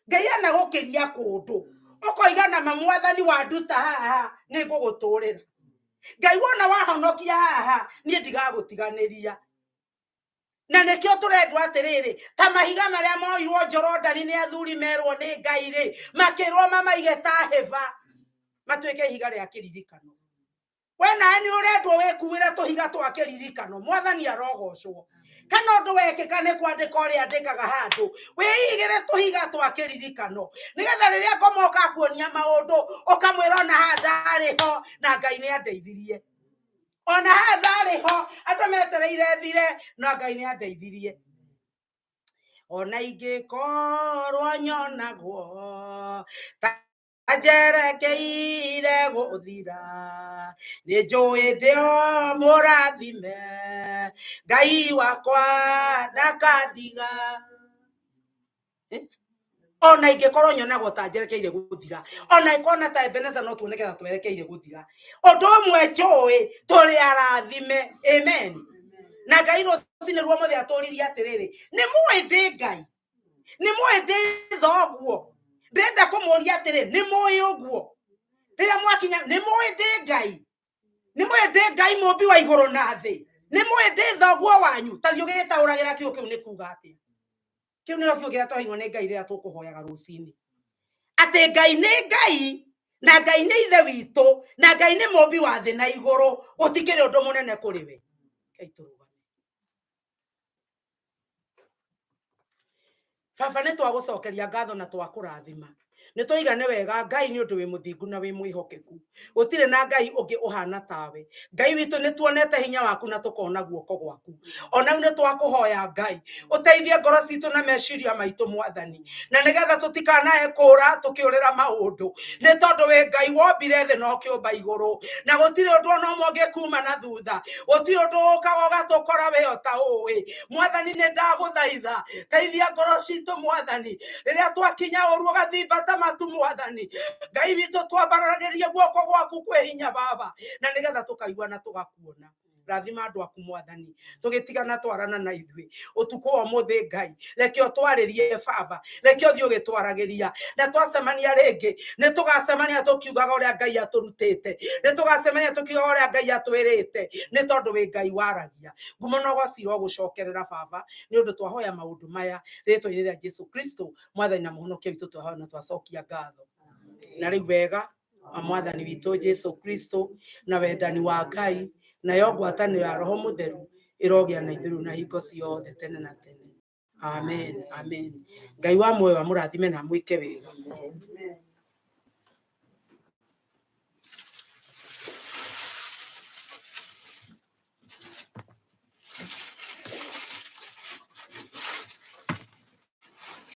Ngai anagũkĩria kũndũ, ũkoiga nama mwathani wanduta haha nĩ ngũgũtũrĩra. Ngai wona wahonokia haha niĩ ndigagũtiganĩria. Na nĩkĩo tũrendwo atĩrĩrĩ, ta mahiga marĩa moirwo Jorodani nĩ athuri merwo nĩ Ngai rĩ, makĩrwo mamaige ta hĩba, matuĩke ihiga rĩa kĩririkano. We nawe nĩ ũrendwo wĩkuĩre tũhiga twa kĩririkano. Mwathani arogocwo. Kana ũndũ wekĩka nĩ kwandĩka ũrĩa andĩkaga handũ, wĩigĩre tũhiga twa kĩririkano, nĩgetha rĩrĩa ngoma ũkakuonia maũndũ ũkamwĩra ona haha ndarĩ ho na Ngai nĩ andeithirie, ona haha ndarĩ ho andũ metereire thire na Ngai nĩ andeithirie. Ona ingĩkorwo nyonagwo ta njerekeire gũthira, nĩ njũĩ ndĩ o mũrathime, Ngai wakwa ndakandiga. Ona ingĩkorwo nyonagwo ta njerekeire gũthira, ona ĩkorwo na ta Ebeneza no tuoneke ta twerekeire gũthira, ũndũ ũmwe njũĩ, tũrĩ arathime. Amen. Na Ngai rũcinĩ rwa ũmũthĩ atũririe atĩrĩrĩ, nĩ mũĩ ndĩ Ngai, nĩ mũĩ ndĩ thoguo. Ndĩrenda kũmũria atĩrĩ, nĩ mũĩ ũguo? Rĩrĩa mwakinya, nĩ mũĩ ndĩ Ngai? Nĩ mũĩ ndĩ Ngai mũmbi wa igũrũ na thĩ? Nĩ mũĩ ndĩ thoguo wanyu? Ta thiĩ ũgĩtaũragĩra kiugo kĩu nĩ kuga atĩa. Kĩu nĩkĩo kiugo kĩrĩa twaheirwo nĩ Ngai rĩrĩa tũkũhoyaga rũcinĩ, atĩ Ngai nĩ Ngai na Ngai nĩ ithe witũ na Ngai nĩ mũmbi wa thĩ na igũrũ. Gũtikĩrĩ ũndũ mũnene kũrĩ we. Ngai tũrũgame. Baba, nĩ twagũcokeria ngatho na twakũrathima. Nĩ twaiga nĩ wega Ngai, nĩ ũndũ wĩ mũthingu na wĩ mwĩhokeku. Gũtirĩ na Ngai ũngĩ ũhana tawe. Ngai witũ, nĩ tuonete hinya waku na tũkona guoko gwaku. Ona rĩu nĩ twakũhoya Ngai ũteithie ngoro citũ na meciria maitũ, mwathani, na nĩgetha tũtikanae kũra tũkĩũrĩra maũndũ, nĩ tondũ wĩ Ngai wombire thĩ na ũkĩũmba igũrũ, na gũtirĩ ũndũ ona ũmwe ũngĩkuma na thutha. Gũtirĩ ũndũ ũkaga ũgatũkora wĩ o ta ũĩ. Mwathani, nĩ ndagũthaitha, teithia ngoro citũ, mwathani, rĩrĩa twakinya ũru ũgathimba ta matu. Mwathani Ngai witũ, twambararagĩrie guoko gwaku kwĩ hinya, Baba, na nĩgetha tũkaigua na tũgakuona. Rathima andũ aku, mwathani. Tũgĩtigana, twarana na ithuĩ ũtukũ wa ũmũthĩ. Ngai, reke ũtwarĩrie, Baba, reke ũthiĩ ũgĩtwaragĩria, na twacemania rĩngĩ nĩ tũgacemania tũkiugaga ũrĩa Ngai atũrutĩte, nĩ tũgacemania tũkiugaga ũrĩa Ngai atwĩrĩte, nĩ tondũ wĩ Ngai waragia. Ngumo na ũgoci irogũcokerera, Baba, nĩ ũndũ twahoya maũndũ maya rĩtwa-inĩ rĩa Jesu Kristo, mwathani na mũhonokia witũ. Twahoya na twacokia ngatho. Na rĩu wega wa mwathani witũ Jesu Kristo, na wendani wa Ngai, nayo ngwatanĩro ya Roho Mũtheru ĩrogĩa na ithuĩ rĩu na hingo ciothe tene na tene. Amen, amen. Ngai wa muoyo amũrathime na amwĩke wega.